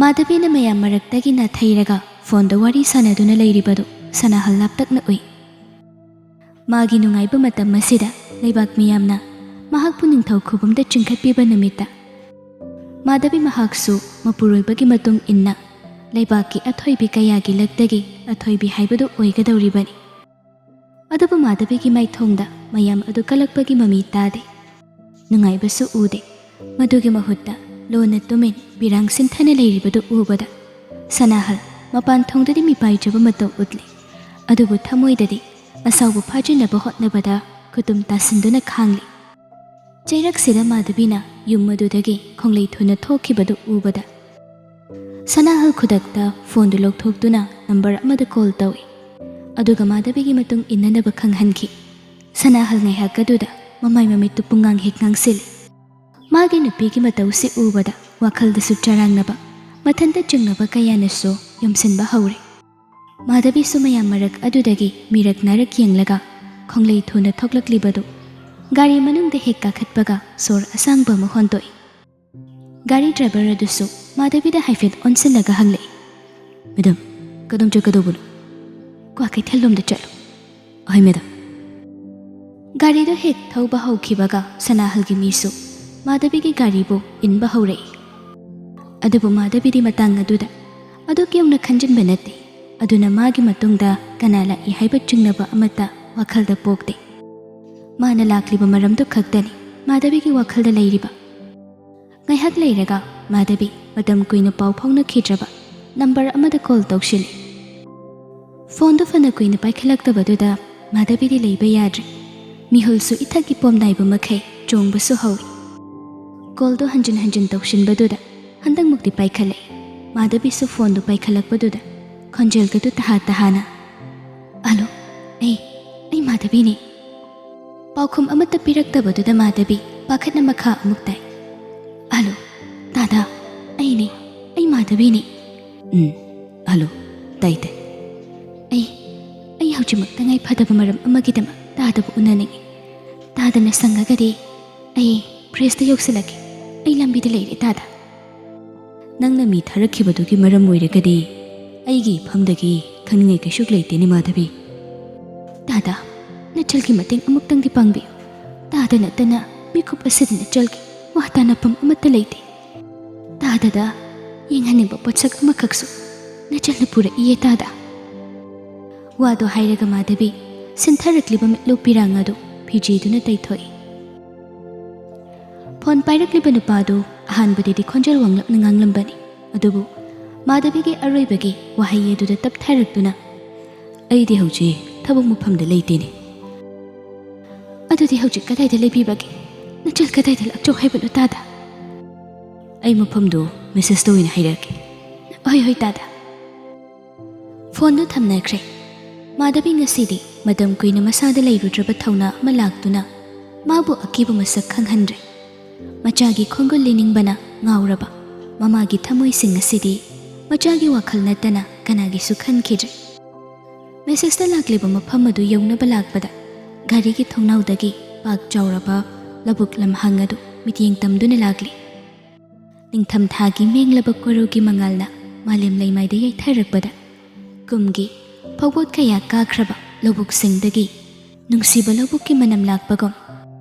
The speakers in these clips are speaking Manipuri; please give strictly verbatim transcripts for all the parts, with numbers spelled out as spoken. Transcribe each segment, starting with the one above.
ꯃꯥꯙꯕꯤꯅ ꯃꯌꯥꯝ ꯃꯔꯛꯇꯒꯤ ꯅꯥꯊꯩꯔꯒ ꯐꯣꯟꯗ ꯋꯥꯔꯤ ꯁꯥꯟꯅꯗꯨꯅ ꯂꯩꯔꯤꯕꯗꯨ ꯁꯅꯥꯍꯜ ꯂꯥꯞꯇꯛꯅ ꯎꯏ꯫ ꯃꯥꯒꯤ ꯅꯨꯡꯉꯥꯏꯕ ꯃꯇꯝ ꯑꯁꯤꯗ ꯂꯩꯕꯥꯛ ꯃꯤꯌꯥꯝꯅ ꯃꯍꯥꯛꯄꯨ ꯅꯤꯡꯊꯧ ꯈꯨꯕꯝꯗ ꯆꯤꯡꯈꯠꯄꯤꯕ ꯅꯨꯃꯤꯠꯇ ꯃꯥꯙꯕꯤ ꯃꯍꯥꯛꯁꯨ ꯃꯄꯨꯔꯣꯏꯕꯒꯤ ꯃꯇꯨꯡ ꯏꯟꯅ ꯂꯩꯕꯥꯛꯀꯤ ꯑꯊꯣꯏꯕꯤ ꯀꯌꯥꯒꯤ ꯂꯛꯇꯒꯤ ꯑꯊꯣꯏꯕꯤ ꯍꯥꯏꯕꯗꯨ ꯑꯣꯏꯒꯗꯧꯔꯤꯕꯅꯤ꯫ ꯑꯗꯨꯕꯨ ꯃꯥꯙꯕꯤꯒꯤ ꯃꯥꯏꯊꯣꯡꯗ ꯃꯌꯥꯝ ꯑꯗꯨ ꯀꯜꯂꯛꯄꯒꯤ ꯃꯃꯤ ꯇꯥꯗꯦ꯫ ꯅꯨꯡꯉꯥꯏꯕꯁꯨ ꯎꯗꯦ꯫ ꯃꯗꯨꯒꯤ ꯃꯍꯨꯠꯇ ꯂꯣꯟꯅ ꯇꯨꯃꯤꯟ ꯄꯤꯔꯥꯡ ꯁꯤꯟꯊꯅ ꯂꯩꯔꯤꯕꯗꯨ ꯎꯕꯗ ꯁꯅꯥꯍꯜ ꯃꯄꯥꯟ ꯊꯣꯡꯗꯗꯤ ꯃꯤꯄꯥꯏꯖꯕ ꯃꯇꯧ ꯎꯠꯂꯤ꯫ ꯑꯗꯨꯕꯨ ꯊꯃꯣꯏꯗꯗꯤ ꯑꯁꯥꯎꯕ ꯐꯥꯖꯤꯟꯅꯕ ꯍꯣꯠꯅꯕꯗ ꯈꯨꯇꯨꯝ ꯇꯥꯁꯤꯟꯗꯨꯅ ꯈꯥꯡꯂꯤ꯫ ꯆꯩꯔꯛꯁꯤꯗ ꯃꯥꯙꯕꯤꯅ ꯌꯨꯝ ꯑꯗꯨꯗꯒꯤ ꯈꯣꯡꯂꯩ ꯊꯨꯅ ꯊꯣꯛꯈꯤꯕꯗꯨ ꯎꯕꯗ ꯁꯅꯥꯍꯜ ꯈꯨꯗꯛꯇ ꯐꯣꯟꯗꯨ ꯂꯧꯊꯣꯛꯇꯨꯅ ꯅꯝꯕꯔ ꯑꯃꯗ ꯀꯣꯜ ꯇꯧꯏ꯫ ꯑꯗꯨꯒ ꯃꯥꯙꯕꯤꯒꯤ ꯃꯇꯨꯡ ꯏꯟꯅꯅꯕ ꯈꯪꯍꯟꯈꯤ꯫ ꯁꯅꯥꯍꯜ ꯉꯥꯏꯍꯥꯛ ꯑꯗꯨꯗ ꯃꯃꯥꯏ ꯃꯃꯤꯠꯇꯨ ꯄꯨꯡꯉꯥꯡ ꯍꯦꯛ ꯉꯥꯡꯁꯤꯜꯂꯤ꯫ ꯃꯥꯒꯤ ꯅꯨꯄꯤꯒꯤ ꯃꯇꯧꯁꯤ ꯎꯕꯗ ꯋꯥꯈꯜꯗꯁꯨ ꯆꯔꯥꯡꯅꯕ, ꯃꯊꯟꯇ ꯆꯤꯡꯅꯕ ꯀꯌꯥꯅꯁꯨ ꯌꯣꯝꯁꯤꯟꯕ ꯍꯧꯔꯦ꯫ ꯃꯥꯙꯕꯤꯁꯨ ꯃꯌꯥꯝ ꯃꯔꯛ ꯑꯗꯨꯗꯒꯤ ꯃꯤꯔꯛ ꯅꯥꯔꯛ ꯌꯦꯡꯂꯒ ꯈꯣꯡꯂꯩ ꯊꯨꯅ ꯊꯣꯛꯂꯛꯂꯤꯕꯗꯨ ꯒꯥꯔꯤ ꯃꯅꯨꯡꯗ ꯍꯦꯛ ꯀꯥꯈꯠꯄꯒ ꯁꯣꯔ ꯑꯁꯥꯡꯕ ꯑꯃ ꯍꯣꯟꯗꯣꯛꯏ꯫ ꯒꯥꯔꯤ ꯗ꯭ꯔꯥꯏꯚꯔ ꯑꯗꯨꯁꯨ ꯃꯥꯙꯕꯤꯗ ꯍꯥꯏꯐꯦꯠ ꯑꯣꯟꯁꯤꯜꯂꯒ ꯍꯪꯂꯛꯏ, "ꯃꯦꯗꯝ, ꯀꯗꯣꯝ ꯆꯠꯀꯗꯧꯕꯅꯣ?" "ꯀ꯭ꯋꯥꯀꯩꯊꯦꯜꯂꯣꯝꯗ ꯆꯠꯂꯨ꯫" "ꯍꯣꯏ ꯃꯦꯗꯝ꯫" ꯒꯥꯔꯤꯗꯨ ꯍꯦꯛ ꯊꯧꯕ ꯍꯧꯈꯤꯕꯒ ꯁꯅꯥꯍꯜꯒꯤ ꯃꯤꯁꯨ ꯃꯥꯙꯕꯤꯒꯤ ꯒꯥꯔꯤꯕꯨ ꯏꯟꯕ ꯍꯧꯔꯛꯏ꯫ ꯑꯗꯨꯕꯨ ꯃꯥꯙꯕꯤꯗꯤ ꯃꯇꯥꯡ ꯑꯗꯨꯗ ꯑꯗꯨꯛ ꯌꯧꯅ ꯈꯟꯖꯤꯟꯕ ꯅꯠꯇꯦ꯫ ꯑꯗꯨꯅ ꯃꯥꯒꯤ ꯃꯇꯨꯡꯗ ꯀꯅꯥ ꯂꯥꯛꯏ ꯍꯥꯏꯕ ꯆꯤꯡꯅꯕ ꯑꯃꯠꯇ ꯋꯥꯈꯜꯗ ꯄꯣꯛꯇꯦ꯫ ꯃꯥꯅ ꯂꯥꯛꯂꯤꯕ ꯃꯔꯝꯗꯨ ꯈꯛꯇꯅꯤ ꯃꯥꯙꯕꯤꯒꯤ ꯋꯥꯈꯜꯗ ꯂꯩꯔꯤꯕ꯫ ꯉꯥꯏꯍꯥꯛ ꯂꯩꯔꯒ ꯃꯥꯙꯕꯤ ꯃꯇꯝ ꯀꯨꯏꯅ ꯄꯥꯎ ꯐꯥꯎꯅꯈꯤꯗ꯭ꯔꯕ ꯅꯝꯕꯔ ꯑꯃꯗ ꯀꯣꯜ ꯇꯧꯁꯤꯜꯂꯤ꯫ ꯐꯣꯟꯗꯨ ꯐꯅ ꯀꯨꯏꯅ ꯄꯥꯏꯈꯠꯂꯛꯇꯕꯗꯨꯗ ꯃꯥꯙꯕꯤꯗꯤ ꯂꯩꯕ ꯌꯥꯗ꯭ꯔꯦ꯫ ꯃꯤꯍꯨꯜꯁꯨ ꯏꯊꯛ ꯏꯄꯣꯝ ꯅꯥꯏꯕ ꯃꯈꯩ ꯆꯣꯡꯕꯁꯨ ꯍꯧꯏ꯫ ꯀꯣꯜꯗꯨ ꯍꯟꯖꯤꯟ ꯍꯟꯖꯤꯟ ꯇꯧꯁꯤꯟꯕꯗꯨꯗ ꯍꯟꯗꯛꯃꯨꯛꯇꯤ ꯄꯥꯏꯈꯠꯂꯛꯏ꯫ ꯃꯥꯙꯕꯤꯁꯨ ꯐꯣꯟꯗꯨ ꯄꯥꯏꯈꯠꯂꯛꯄꯗꯨꯗ ꯈꯣꯟꯖꯦꯜꯒꯗꯨ ꯇꯍꯥ ꯇꯍꯥꯅ, "ꯍꯜꯂꯣ, ꯑꯩ, ꯑꯩ ꯃꯥꯙꯕꯤꯅꯤ꯫" ꯄꯥꯎꯈꯨꯝ ꯑꯃꯠꯇ ꯄꯤꯔꯛꯇꯕꯗꯨꯗ ꯃꯥꯙꯕꯤ ꯄꯥꯈꯠꯅ ꯃꯈꯥ ꯑꯃꯨꯛ ꯇꯥꯏ, "ꯍꯜꯂꯣ, ꯇꯥꯗ, ꯑꯩꯅꯦ, ꯑꯩ ꯃꯥꯙꯕꯤꯅꯦ꯫" "ꯎꯝ, ꯍꯜꯂꯣ, ꯇꯥꯏ, ꯇꯥꯏ꯫" "ꯑꯩ, ꯑꯩ ꯍꯧꯖꯤꯛꯃꯛ ꯇꯉꯥꯏ ꯐꯗꯕ ꯃꯔꯝ ꯑꯃꯒꯤꯗꯃꯛ ꯇꯥꯗꯕꯨ ꯎꯅꯅꯤꯡꯏ꯫ ꯇꯥꯗꯅ ꯁꯪꯉꯒꯗꯤ ꯑꯩ ꯕ꯭ꯔꯤꯖꯇ ꯌꯧꯁꯤꯜꯂꯛꯀꯦ꯫ ꯑꯩ ꯂꯝꯕꯤꯗ ꯂꯩꯔꯦ, ꯇꯥꯗ꯫" ꯅꯪꯅ ꯃꯤ ꯊꯥꯔꯛꯈꯤꯕꯗꯨꯒꯤ ꯃꯔꯝ ꯑꯣꯏꯔꯒꯗꯤ ꯑꯩꯒꯤ ꯏꯐꯝꯗꯒꯤ ꯈꯟꯅꯤꯡꯉꯥꯏ ꯀꯩꯁꯨ ꯂꯩꯇꯦꯅꯦ ꯃꯥꯙꯕꯤ꯫ ꯇꯥꯗ, ꯅꯆꯜꯒꯤ ꯃꯇꯦꯡ ꯑꯃꯨꯛꯇꯪꯗꯤ ꯄꯥꯡꯕꯤꯌꯨ꯫ ꯇꯥꯗ ꯅꯠꯇꯅ ꯃꯤꯀꯨꯞ ꯑꯁꯤꯗ ꯅꯆꯜꯒꯤ ꯋꯥ ꯇꯥꯅꯐꯝ ꯑꯃꯠꯇ ꯂꯩꯇꯦ꯫ ꯇꯥꯗꯗ ꯌꯦꯡꯍꯟꯅꯤꯡꯕ ꯄꯣꯠꯁꯛ ꯑꯃꯈꯛꯁꯨ ꯅꯆꯜꯅ ꯄꯨꯔꯛꯏꯌꯦ ꯇꯥꯗ꯫ ꯋꯥꯗꯣ ꯍꯥꯏꯔꯒ ꯃꯥꯙꯕꯤ ꯁꯤꯟꯊꯔꯛꯂꯤꯕ ꯃꯤꯠꯂꯨ ꯄꯤꯔꯥꯡ ꯑꯗꯨ ꯐꯤꯖꯤꯗꯨꯅ ꯇꯩꯊꯣꯛꯏ꯫ ꯐꯣꯟ ꯄꯥꯏꯔꯛꯂꯤꯕ ꯅꯨꯄꯥꯗꯨ ꯑꯍꯥꯟꯕꯗꯗꯤ ꯈꯣꯟꯖꯦꯜ ꯋꯥꯡꯂꯞꯅ ꯉꯥꯡꯂꯝꯕꯅꯤ꯫ ꯑꯗꯨꯕꯨ ꯃꯥꯙꯕꯤꯒꯤ ꯑꯔꯣꯏꯕꯒꯤ ꯋꯥꯍꯩ ꯑꯗꯨꯗ ꯇꯞꯊꯔꯛꯇꯨꯅ, "ꯑꯩꯗꯤ ꯍꯧꯖꯤꯛ ꯊꯕꯛ ꯃꯐꯝꯗ ꯂꯩꯇꯦꯅꯦ꯫" "ꯑꯗꯨꯗꯤ ꯍꯧꯖꯤꯛ ꯀꯗꯥꯏꯗ ꯂꯩꯕꯤꯕꯒꯦ? ꯅꯆꯜ ꯀꯗꯥꯏꯗ ꯂꯥꯛꯆꯧ ꯍꯥꯏꯕꯅꯣ ꯇꯥꯗ?" "ꯑꯩ ꯃꯐꯝꯗꯨ ꯃꯦꯁꯦꯖꯇ ꯑꯣꯏꯅ ꯍꯥꯏꯔꯛꯀꯦ꯫" "ꯍꯣꯏ, ꯍꯣꯏ ꯇꯥꯗ꯫" ꯐꯣꯟꯗꯨ ꯊꯝꯅꯈ꯭ꯔꯦ꯫ ꯃꯥꯙꯕꯤ ꯉꯁꯤꯗꯤ ꯃꯇꯝ ꯀꯨꯏꯅ ꯃꯁꯥꯗ ꯂꯩꯔꯨꯗ꯭ꯔꯕ ꯊꯧꯅꯥ ꯑꯃ ꯂꯥꯛꯇꯨꯅ ꯃꯥꯕꯨ ꯑꯀꯤꯕ ꯃꯁꯛ ꯈꯪꯍꯟꯗ꯭ꯔꯦ꯫ ꯃꯆꯥꯒꯤ ꯈꯣꯡꯒꯨꯜ ꯂꯤꯅꯤꯡꯕꯅ ꯉꯥꯎꯔꯕ ꯃꯃꯥꯒꯤ ꯊꯃꯣꯏꯁꯤꯡ ꯑꯁꯤꯗꯤ ꯃꯆꯥꯒꯤ ꯋꯥꯈꯜ ꯅꯠꯇꯅ ꯀꯅꯥꯒꯤꯁꯨ ꯈꯟꯈꯤꯗ꯭ꯔꯦ꯫ ꯃꯦꯁꯦꯖꯇ ꯂꯥꯛꯂꯤꯕ ꯃꯐꯝ ꯑꯗꯨ ꯌꯧꯅꯕ ꯂꯥꯛꯄꯗ ꯒꯥꯔꯤꯒꯤ ꯊꯣꯡꯅꯥꯎꯗꯒꯤ ꯄꯥꯛ ꯆꯥꯎꯔꯕ ꯂꯧꯕꯨꯛ ꯂꯝꯍꯥꯡ ꯑꯗꯨ ꯃꯤꯠꯌꯦꯡ ꯇꯝꯗꯨꯅ ꯂꯥꯛꯂꯤ꯫ ꯅꯤꯡꯊꯝꯊꯥꯒꯤ ꯃꯦꯡꯂꯕ ꯀꯣꯔꯧꯒꯤ ꯃꯉꯥꯜꯅ ꯃꯥꯂꯦꯝ ꯂꯩꯃꯥꯏꯗ ꯌꯩꯊꯔꯛꯄꯗ ꯀꯨꯝꯒꯤ ꯐꯧꯕꯣꯠ ꯀꯌꯥ ꯀꯥꯈ꯭ꯔꯕ ꯂꯧꯕꯨꯛꯁꯤꯡꯗꯒꯤ ꯅꯨꯡꯁꯤꯕ ꯂꯧꯕꯨꯛꯀꯤ ꯃꯅꯝ ꯂꯥꯛꯄꯒꯨꯝ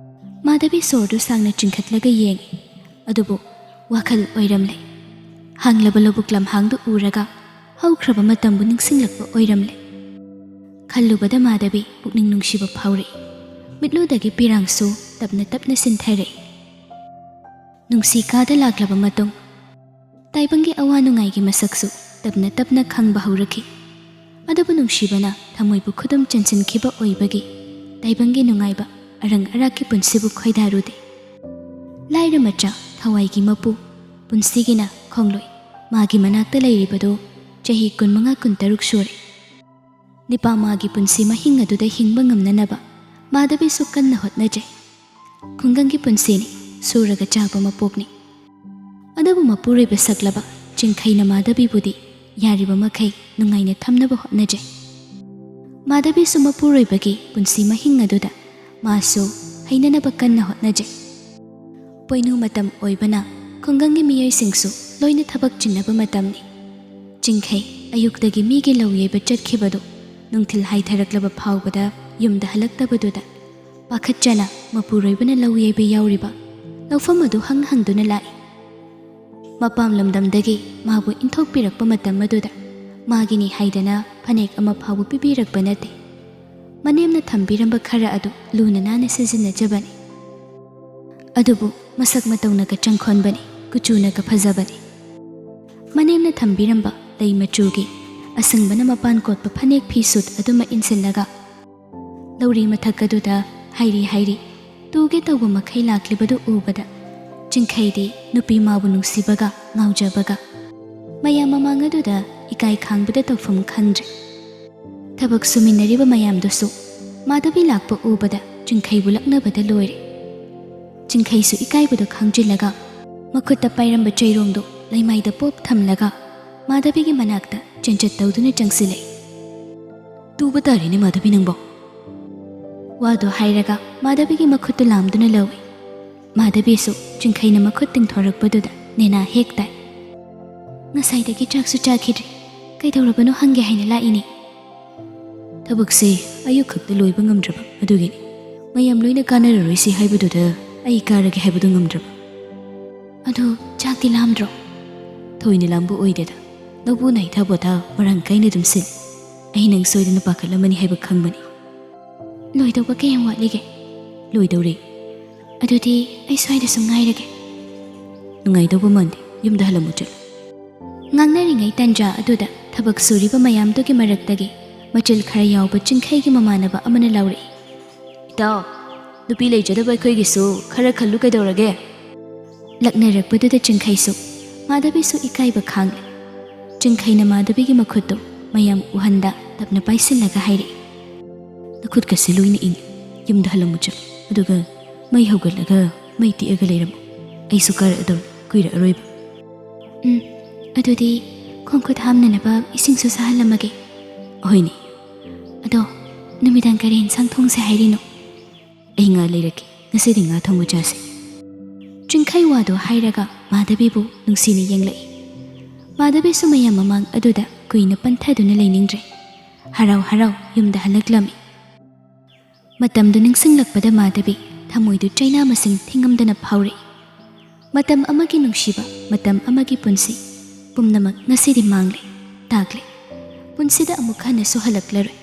ꯃꯥꯙꯕꯤ ꯁꯣꯔꯗꯨ ꯁꯥꯡꯅ ꯆꯤꯡꯈꯠꯂꯒ ꯌꯦꯡꯏ꯫ ꯑꯗꯨꯕꯨ ꯋꯥꯈꯜ ꯑꯣꯏꯔꯝꯂꯦ꯫ ꯍꯥꯡꯂꯕ ꯂꯧꯕꯨꯛ ꯂꯝꯍꯥꯡꯗꯨ ꯎꯔꯒ ꯍꯧꯈ꯭ꯔꯕ ꯃꯇꯝꯕꯨ ꯅꯤꯡꯁꯤꯡꯂꯛꯄ ꯑꯣꯏꯔꯝꯂꯦ꯫ ꯈꯜꯂꯨꯕꯗ ꯃꯥꯙꯕꯤ ꯄꯨꯛꯅꯤꯡ ꯅꯨꯡꯁꯤꯕ ꯐꯥꯎꯔꯛꯏ꯫ ꯃꯤꯠꯂꯨꯗꯒꯤ ꯄꯤꯔꯥꯡꯁꯨ ꯇꯞꯅ ꯇꯞꯅ ꯁꯤꯟꯊꯔꯛꯏ꯫ ꯅꯨꯡꯁꯤ ꯀꯥꯗ ꯂꯥꯛꯂꯕ ꯃꯇꯨꯡ ꯇꯥꯏꯕꯪꯒꯤ ꯑꯋꯥ ꯅꯨꯡꯉꯥꯏꯒꯤ ꯃꯁꯛꯁꯨ ꯇꯞꯅ ꯇꯞꯅ ꯈꯪꯕ ꯍꯧꯔꯛꯈꯤ꯫ ꯑꯗꯨꯕꯨ ꯅꯨꯡꯁꯤꯕꯅ ꯊꯃꯣꯏꯕꯨ ꯈꯨꯗꯨꯝ ꯆꯟꯁꯤꯟꯈꯤꯕ ꯑꯣꯏꯕꯒꯤ ꯇꯥꯏꯕꯪꯒꯤ ꯅꯨꯡꯉꯥꯏꯕ ꯑꯔꯪ ꯑꯔꯥꯛꯀꯤ ꯄꯨꯟꯁꯤꯕꯨ ꯈꯣꯏꯗꯥꯔꯨꯗꯦ꯫ ꯂꯥꯏꯔ ꯃꯆꯥ, ꯊꯋꯥꯏꯒꯤ ꯃꯄꯨ, ꯄꯨꯟꯁꯤꯒꯤꯅ ꯈꯣꯡꯂꯣꯏ ꯃꯥꯒꯤ ꯃꯅꯥꯛꯇ ꯂꯩꯔꯤꯕꯗꯨ ꯆꯍꯤ ꯀꯨꯟꯃꯉꯥ ꯀꯨꯟꯇꯔꯨꯛ ꯁꯨꯔꯦ꯫ ꯅꯤꯄꯥ ꯃꯥꯒꯤ ꯄꯨꯟꯁꯤ ꯃꯍꯤꯡ ꯑꯗꯨꯗ ꯍꯤꯡꯕ ꯉꯝꯅꯅꯕ ꯃꯥꯙꯕꯤꯁꯨ ꯀꯟꯅ ꯍꯣꯠꯅꯖꯩ꯫ ꯈꯨꯡꯒꯪꯒꯤ ꯄꯨꯟꯁꯤꯅꯤ, ꯁꯨꯔꯒ ꯆꯥꯕ ꯃꯄꯣꯛꯅꯤ꯫ ꯑꯗꯨꯕꯨ ꯃꯄꯨꯔꯣꯏꯕ ꯁꯛꯂꯕ ꯆꯤꯡꯈꯩꯅ ꯃꯥꯙꯕꯤꯕꯨꯗꯤ ꯌꯥꯔꯤꯕ ꯃꯈꯩ ꯅꯨꯡꯉꯥꯏꯅ ꯊꯝꯅꯕ ꯍꯣꯠꯅꯖꯩ꯫ ꯃꯥꯙꯕꯤꯁꯨ ꯃꯄꯨꯔꯣꯏꯕꯒꯤ ꯄꯨꯟꯁꯤ ꯃꯍꯤꯡ ꯑꯗꯨꯗ ꯃꯥꯁꯨ ꯍꯩꯅꯅꯕ ꯀꯟꯅ ꯍꯣꯠꯅꯖꯩ꯫ ꯄꯣꯏꯅꯨ ꯃꯇꯝ ꯑꯣꯏꯕꯅ ꯈꯨꯡꯒꯪꯒꯤ ꯃꯤꯑꯣꯏꯁꯤꯡꯁꯨ ꯂꯣꯏꯅ ꯊꯕꯛ ꯆꯤꯟꯅꯕ ꯃꯇꯝꯅꯤ꯫ ꯆꯤꯡꯈꯩ ꯑꯌꯨꯛꯇꯒꯤ ꯃꯤꯒꯤ ꯂꯧ ꯌꯩꯕ ꯆꯠꯈꯤꯕꯗꯨ ꯅꯨꯡꯊꯤꯜ ꯍꯥꯏꯊꯔꯛꯂꯕ ꯐꯥꯎꯕꯗ ꯌꯨꯝꯗ ꯍꯜꯂꯛꯇꯕꯗꯨꯗ ꯄꯥꯈꯠꯆꯅ ꯃꯄꯨꯔꯣꯏꯕꯅ ꯂꯧ ꯌꯩꯕ ꯌꯥꯎꯔꯤꯕ ꯂꯧꯐꯝ ꯑꯗꯨ ꯍꯪ ꯍꯪꯗꯨꯅ ꯂꯥꯛꯏ꯫ ꯃꯄꯥꯝ ꯂꯝꯗꯝꯗꯒꯤ ꯃꯥꯕꯨ ꯏꯟꯊꯣꯛꯄꯤꯔꯛꯄ ꯃꯇꯝ ꯑꯗꯨꯗ ꯃꯥꯒꯤꯅꯤ ꯍꯥꯏꯗꯅ ꯐꯅꯦꯛ ꯑꯃ ꯐꯥꯎꯕ ꯄꯤꯕꯤꯔꯛꯄ ꯅꯠꯇꯦ꯫ ꯃꯅꯦꯝꯅ ꯊꯝꯕꯤꯔꯝꯕ ꯈꯔ ꯑꯗꯨ ꯂꯨꯅ ꯅꯥꯟꯅ ꯁꯤꯖꯤꯟꯅꯖꯕꯅꯤ꯫ ꯑꯗꯨꯕꯨ ꯃꯁꯛ ꯃꯇꯧꯅꯒ ꯆꯪꯈꯣꯟꯕꯅꯤ, ꯀꯨꯆꯨꯅꯒ ꯐꯖꯕꯅꯤ꯫ ꯃꯅꯦꯝꯅ ꯊꯝꯕꯤꯔꯝꯕ ꯂꯩ ꯃꯆꯨꯒꯤ ꯑꯁꯪꯕꯅ ꯃꯄꯥꯟ ꯀꯣꯠꯄ ꯐꯅꯦꯛ ꯐꯤ ꯁꯨꯠ ꯑꯗꯨꯃ ꯏꯟꯁꯤꯜꯂꯒ ꯂꯧꯔꯤ ꯃꯊꯛ ꯑꯗꯨꯗ ꯍꯥꯏꯔꯤ ꯍꯥꯏꯔꯤ ꯇꯨꯒꯦ ꯇꯧꯕ ꯃꯈꯩ ꯂꯥꯛꯂꯤꯕꯗꯨ ꯎꯕꯗ ꯆꯤꯡꯈꯩꯗꯤ ꯅꯨꯄꯤ ꯃꯥꯕꯨ ꯅꯨꯡꯁꯤꯕꯒ ꯉꯥꯎꯖꯕꯒ ꯃꯌꯥꯝ ꯃꯃꯥꯡ ꯑꯗꯨꯗ ꯏꯀꯥꯏ ꯈꯥꯡꯕꯗ ꯇꯧꯐꯝ ꯈꯪꯗ꯭ꯔꯦ꯫ ꯊꯕꯛ ꯁꯨꯃꯤꯟꯅꯔꯤꯕ ꯃꯌꯥꯝꯗꯨꯁꯨ ꯃꯥꯙꯕꯤ ꯂꯥꯛꯄ ꯎꯕꯗ ꯆꯤꯡꯈꯩꯕꯨ ꯂꯛꯅꯕꯗ ꯂꯣꯏꯔꯦ꯫ ꯆꯤꯡꯈꯩꯁꯨ ꯏꯀꯥꯏꯕꯗꯨ ꯈꯪꯖꯤꯜꯂꯒ ꯃꯈꯨꯠꯇ ꯄꯥꯏꯔꯝꯕ ꯆꯩꯔꯣꯡꯗꯨ ꯂꯩꯃꯥꯏꯗ ꯄꯣꯞ ꯊꯝꯂꯒ ꯃꯥꯙꯕꯤꯒꯤ ꯃꯅꯥꯛꯇ ꯆꯦꯟꯆꯠ ꯇꯧꯗꯨꯅ ꯆꯪꯁꯤꯜꯂꯛꯏ꯫ "ꯇꯨꯕ ꯇꯥꯔꯦꯅꯦ ꯃꯥꯙꯕꯤ ꯅꯪꯕꯣ!" ꯋꯥꯗꯨ ꯍꯥꯏꯔꯒ ꯃꯥꯙꯕꯤꯒꯤ ꯃꯈꯨꯠꯇꯨ ꯂꯥꯝꯗꯨꯅ ꯂꯧꯏ꯫ ꯃꯥꯙꯕꯤꯁꯨ ꯆꯤꯡꯈꯩꯅ ꯃꯈꯨꯠ ꯇꯤꯡꯊꯣꯔꯛꯄꯗꯨꯗ ꯅꯦꯅꯥ ꯍꯦꯛ ꯇꯥꯏ꯫ "ꯉꯁꯥꯏꯗꯒꯤ ꯆꯥꯛꯁꯨ ꯆꯥꯈꯤꯗ꯭ꯔꯤ, ꯀꯩꯗꯧꯔꯕꯅꯣ ꯍꯪꯒꯦ ꯍꯥꯏꯅ ꯂꯥꯛꯏꯅꯤ꯫" "ꯊꯕꯛꯁꯦ ꯑꯌꯨꯛ ꯈꯛꯇ ꯂꯣꯏꯕ ꯉꯝꯗ꯭ꯔꯕ ꯑꯗꯨꯒꯤꯅꯤ꯫ ꯃꯌꯥꯝ ꯂꯣꯏꯅ ꯀꯥꯟꯅꯔꯔꯣꯏꯁꯤ ꯍꯥꯏꯕꯗꯨꯗ ꯑꯩ ꯀꯥꯔꯒꯦ ꯍꯥꯏꯕꯗꯨ ꯉꯝꯗ꯭ꯔꯕ꯫" "ꯑꯗꯨ ꯆꯥꯛꯇꯤ ꯂꯥꯝꯗ꯭ꯔꯣ?" "ꯊꯣꯏꯅ ꯂꯥꯝꯕ ꯑꯣꯏꯗꯦꯗ꯫ ꯂꯧꯕꯨ ꯅꯥꯏꯊꯥ ꯄꯣꯊꯥ ꯃꯔꯥꯡ ꯀꯥꯏꯅ ꯑꯗꯨꯝ ꯁꯤꯜꯂꯤ꯫ ꯑꯩ ꯅꯪ ꯁꯣꯏꯗꯅ ꯄꯥꯈꯠꯂꯝꯃꯅꯤ ꯍꯥꯏꯕ ꯈꯪꯕꯅꯤ꯫" "ꯂꯣꯏꯗꯧꯕ ꯀꯌꯥꯝ ꯋꯥꯠꯂꯤꯒꯦ?" "ꯂꯣꯏꯗꯧꯔꯦ꯫" "ꯑꯗꯨꯗꯤ ꯑꯩ ꯁ꯭ꯋꯥꯏꯗ ꯁꯨꯝ ꯉꯥꯏꯔꯒꯦ꯫" "ꯅꯨꯡꯉꯥꯏꯗꯧꯕ ꯃꯥꯟꯗꯦ, ꯌꯨꯝꯗ ꯍꯜꯂꯝꯃꯨ ꯆꯠꯂꯨ꯫" ꯉꯥꯡꯅꯔꯤꯉꯩ ꯇꯟꯖꯥ ꯑꯗꯨꯗ ꯊꯕꯛ ꯁꯨꯔꯤꯕ ꯃꯌꯥꯝꯗꯨꯒꯤ ꯃꯔꯛꯇꯒꯤ ꯃꯆꯤꯜ ꯈꯔ ꯌꯥꯎꯕ ꯆꯤꯡꯈꯩꯒꯤ ꯃꯃꯥꯟꯅꯕ ꯑꯃꯅ ꯂꯥꯎꯔꯛꯏ꯫ "ꯏꯇꯥꯎ, ꯅꯨꯄꯤ ꯂꯩꯖꯗꯕ ꯑꯩꯈꯣꯏꯒꯤꯁꯨ ꯈꯔ ꯈꯜꯂꯨ ꯀꯩꯗꯧꯔꯒꯦ?" ꯂꯛꯅꯔꯛꯄꯗꯨꯗ ꯆꯤꯡꯈꯩꯁꯨ, ꯃꯥꯙꯕꯤꯁꯨ ꯏꯀꯥꯏꯕ ꯈꯥꯡꯂꯦ꯫ ꯆꯤꯡꯈꯩꯅ ꯃꯥꯙꯕꯤꯒꯤ ꯃꯈꯨꯠꯇꯨ ꯃꯌꯥꯝ ꯎꯍꯟꯗ ꯇꯞꯅ ꯄꯥꯏꯁꯤꯜꯂꯒ ꯍꯥꯏꯔꯛꯏ꯫ "ꯅꯈꯨꯠꯀꯁꯦ ꯂꯣꯏꯅ ꯏꯪꯉꯤ꯫ ꯌꯨꯝꯗ ꯍꯜꯂꯝꯃꯨ ꯆꯠꯂꯨ꯫ ꯑꯗꯨꯒ ꯃꯩ ꯍꯧꯒꯠꯂꯒ ꯃꯩ ꯇꯤꯛꯑꯒ ꯂꯩꯔꯝꯃꯨ꯫ ꯑꯩꯁꯨ ꯀꯥꯔꯛꯑꯗꯧꯔꯦ, ꯀꯨꯏꯔꯛꯑꯔꯣꯏꯕ꯫" "ꯎꯝ, ꯑꯗꯨꯗꯤ ꯈꯣꯡ ꯈꯨꯠ ꯍꯥꯝꯅꯅꯕ ꯏꯁꯤꯡꯁꯨ ꯁꯥꯍꯜꯂꯝꯃꯒꯦ꯫" "ꯍꯣꯏꯅꯦ꯫" "ꯑꯗꯣ ꯅꯨꯃꯤꯗꯥꯡ ꯀꯔꯤ ꯏꯟꯁꯥꯡ ꯊꯣꯡꯁꯦ ꯍꯥꯏꯔꯤꯅꯣ?" "ꯑꯩ ꯉꯥ ꯂꯩꯔꯛꯀꯦ, ꯉꯁꯤꯗꯤ ꯉꯥ ꯊꯣꯡꯕ ꯆꯥꯁꯦ꯫" ꯆꯤꯡꯈꯩ ꯋꯥꯗꯨ ꯍꯥꯏꯔꯒ ꯃꯥꯙꯕꯤꯕꯨ ꯅꯨꯡꯁꯤꯅ ꯌꯦꯡꯂꯛꯏ꯫ ꯃꯥꯙꯕꯤꯁꯨ ꯃꯌꯥꯝ ꯃꯃꯥꯡ ꯑꯗꯨꯗ ꯀꯨꯏꯅ ꯄꯟꯊꯗꯨꯅ ꯂꯩꯅꯤꯡꯗ꯭ꯔꯦ꯫ ꯍꯔꯥꯎ ꯍꯔꯥꯎ ꯌꯨꯝꯗ ꯍꯜꯂꯛꯂꯝꯃꯤ꯫ ꯃꯇꯝꯗꯨ ꯅꯤꯡꯁꯤꯡꯂꯛꯄꯗ ꯃꯥꯙꯕꯤ ꯊꯃꯣꯏꯗꯨ ꯆꯩꯅꯥ ꯃꯁꯤꯡ ꯊꯤꯉꯝꯗꯅ ꯐꯥꯎꯔꯛꯏ꯫ ꯃꯇꯝ ꯑꯃꯒꯤ ꯅꯨꯡꯁꯤꯕ, ꯃꯇꯝ ꯑꯃꯒꯤ ꯄꯨꯟꯁꯤ, ꯄꯨꯝꯅꯃꯛ ꯉꯁꯤꯗꯤ ꯃꯥꯡꯂꯦ, ꯇꯥꯛꯂꯦ꯫ ꯄꯨꯟꯁꯤꯗ ꯑꯃꯨꯛ ꯍꯟꯅꯁꯨ ꯍꯜꯂꯛꯂꯔꯣꯏ꯫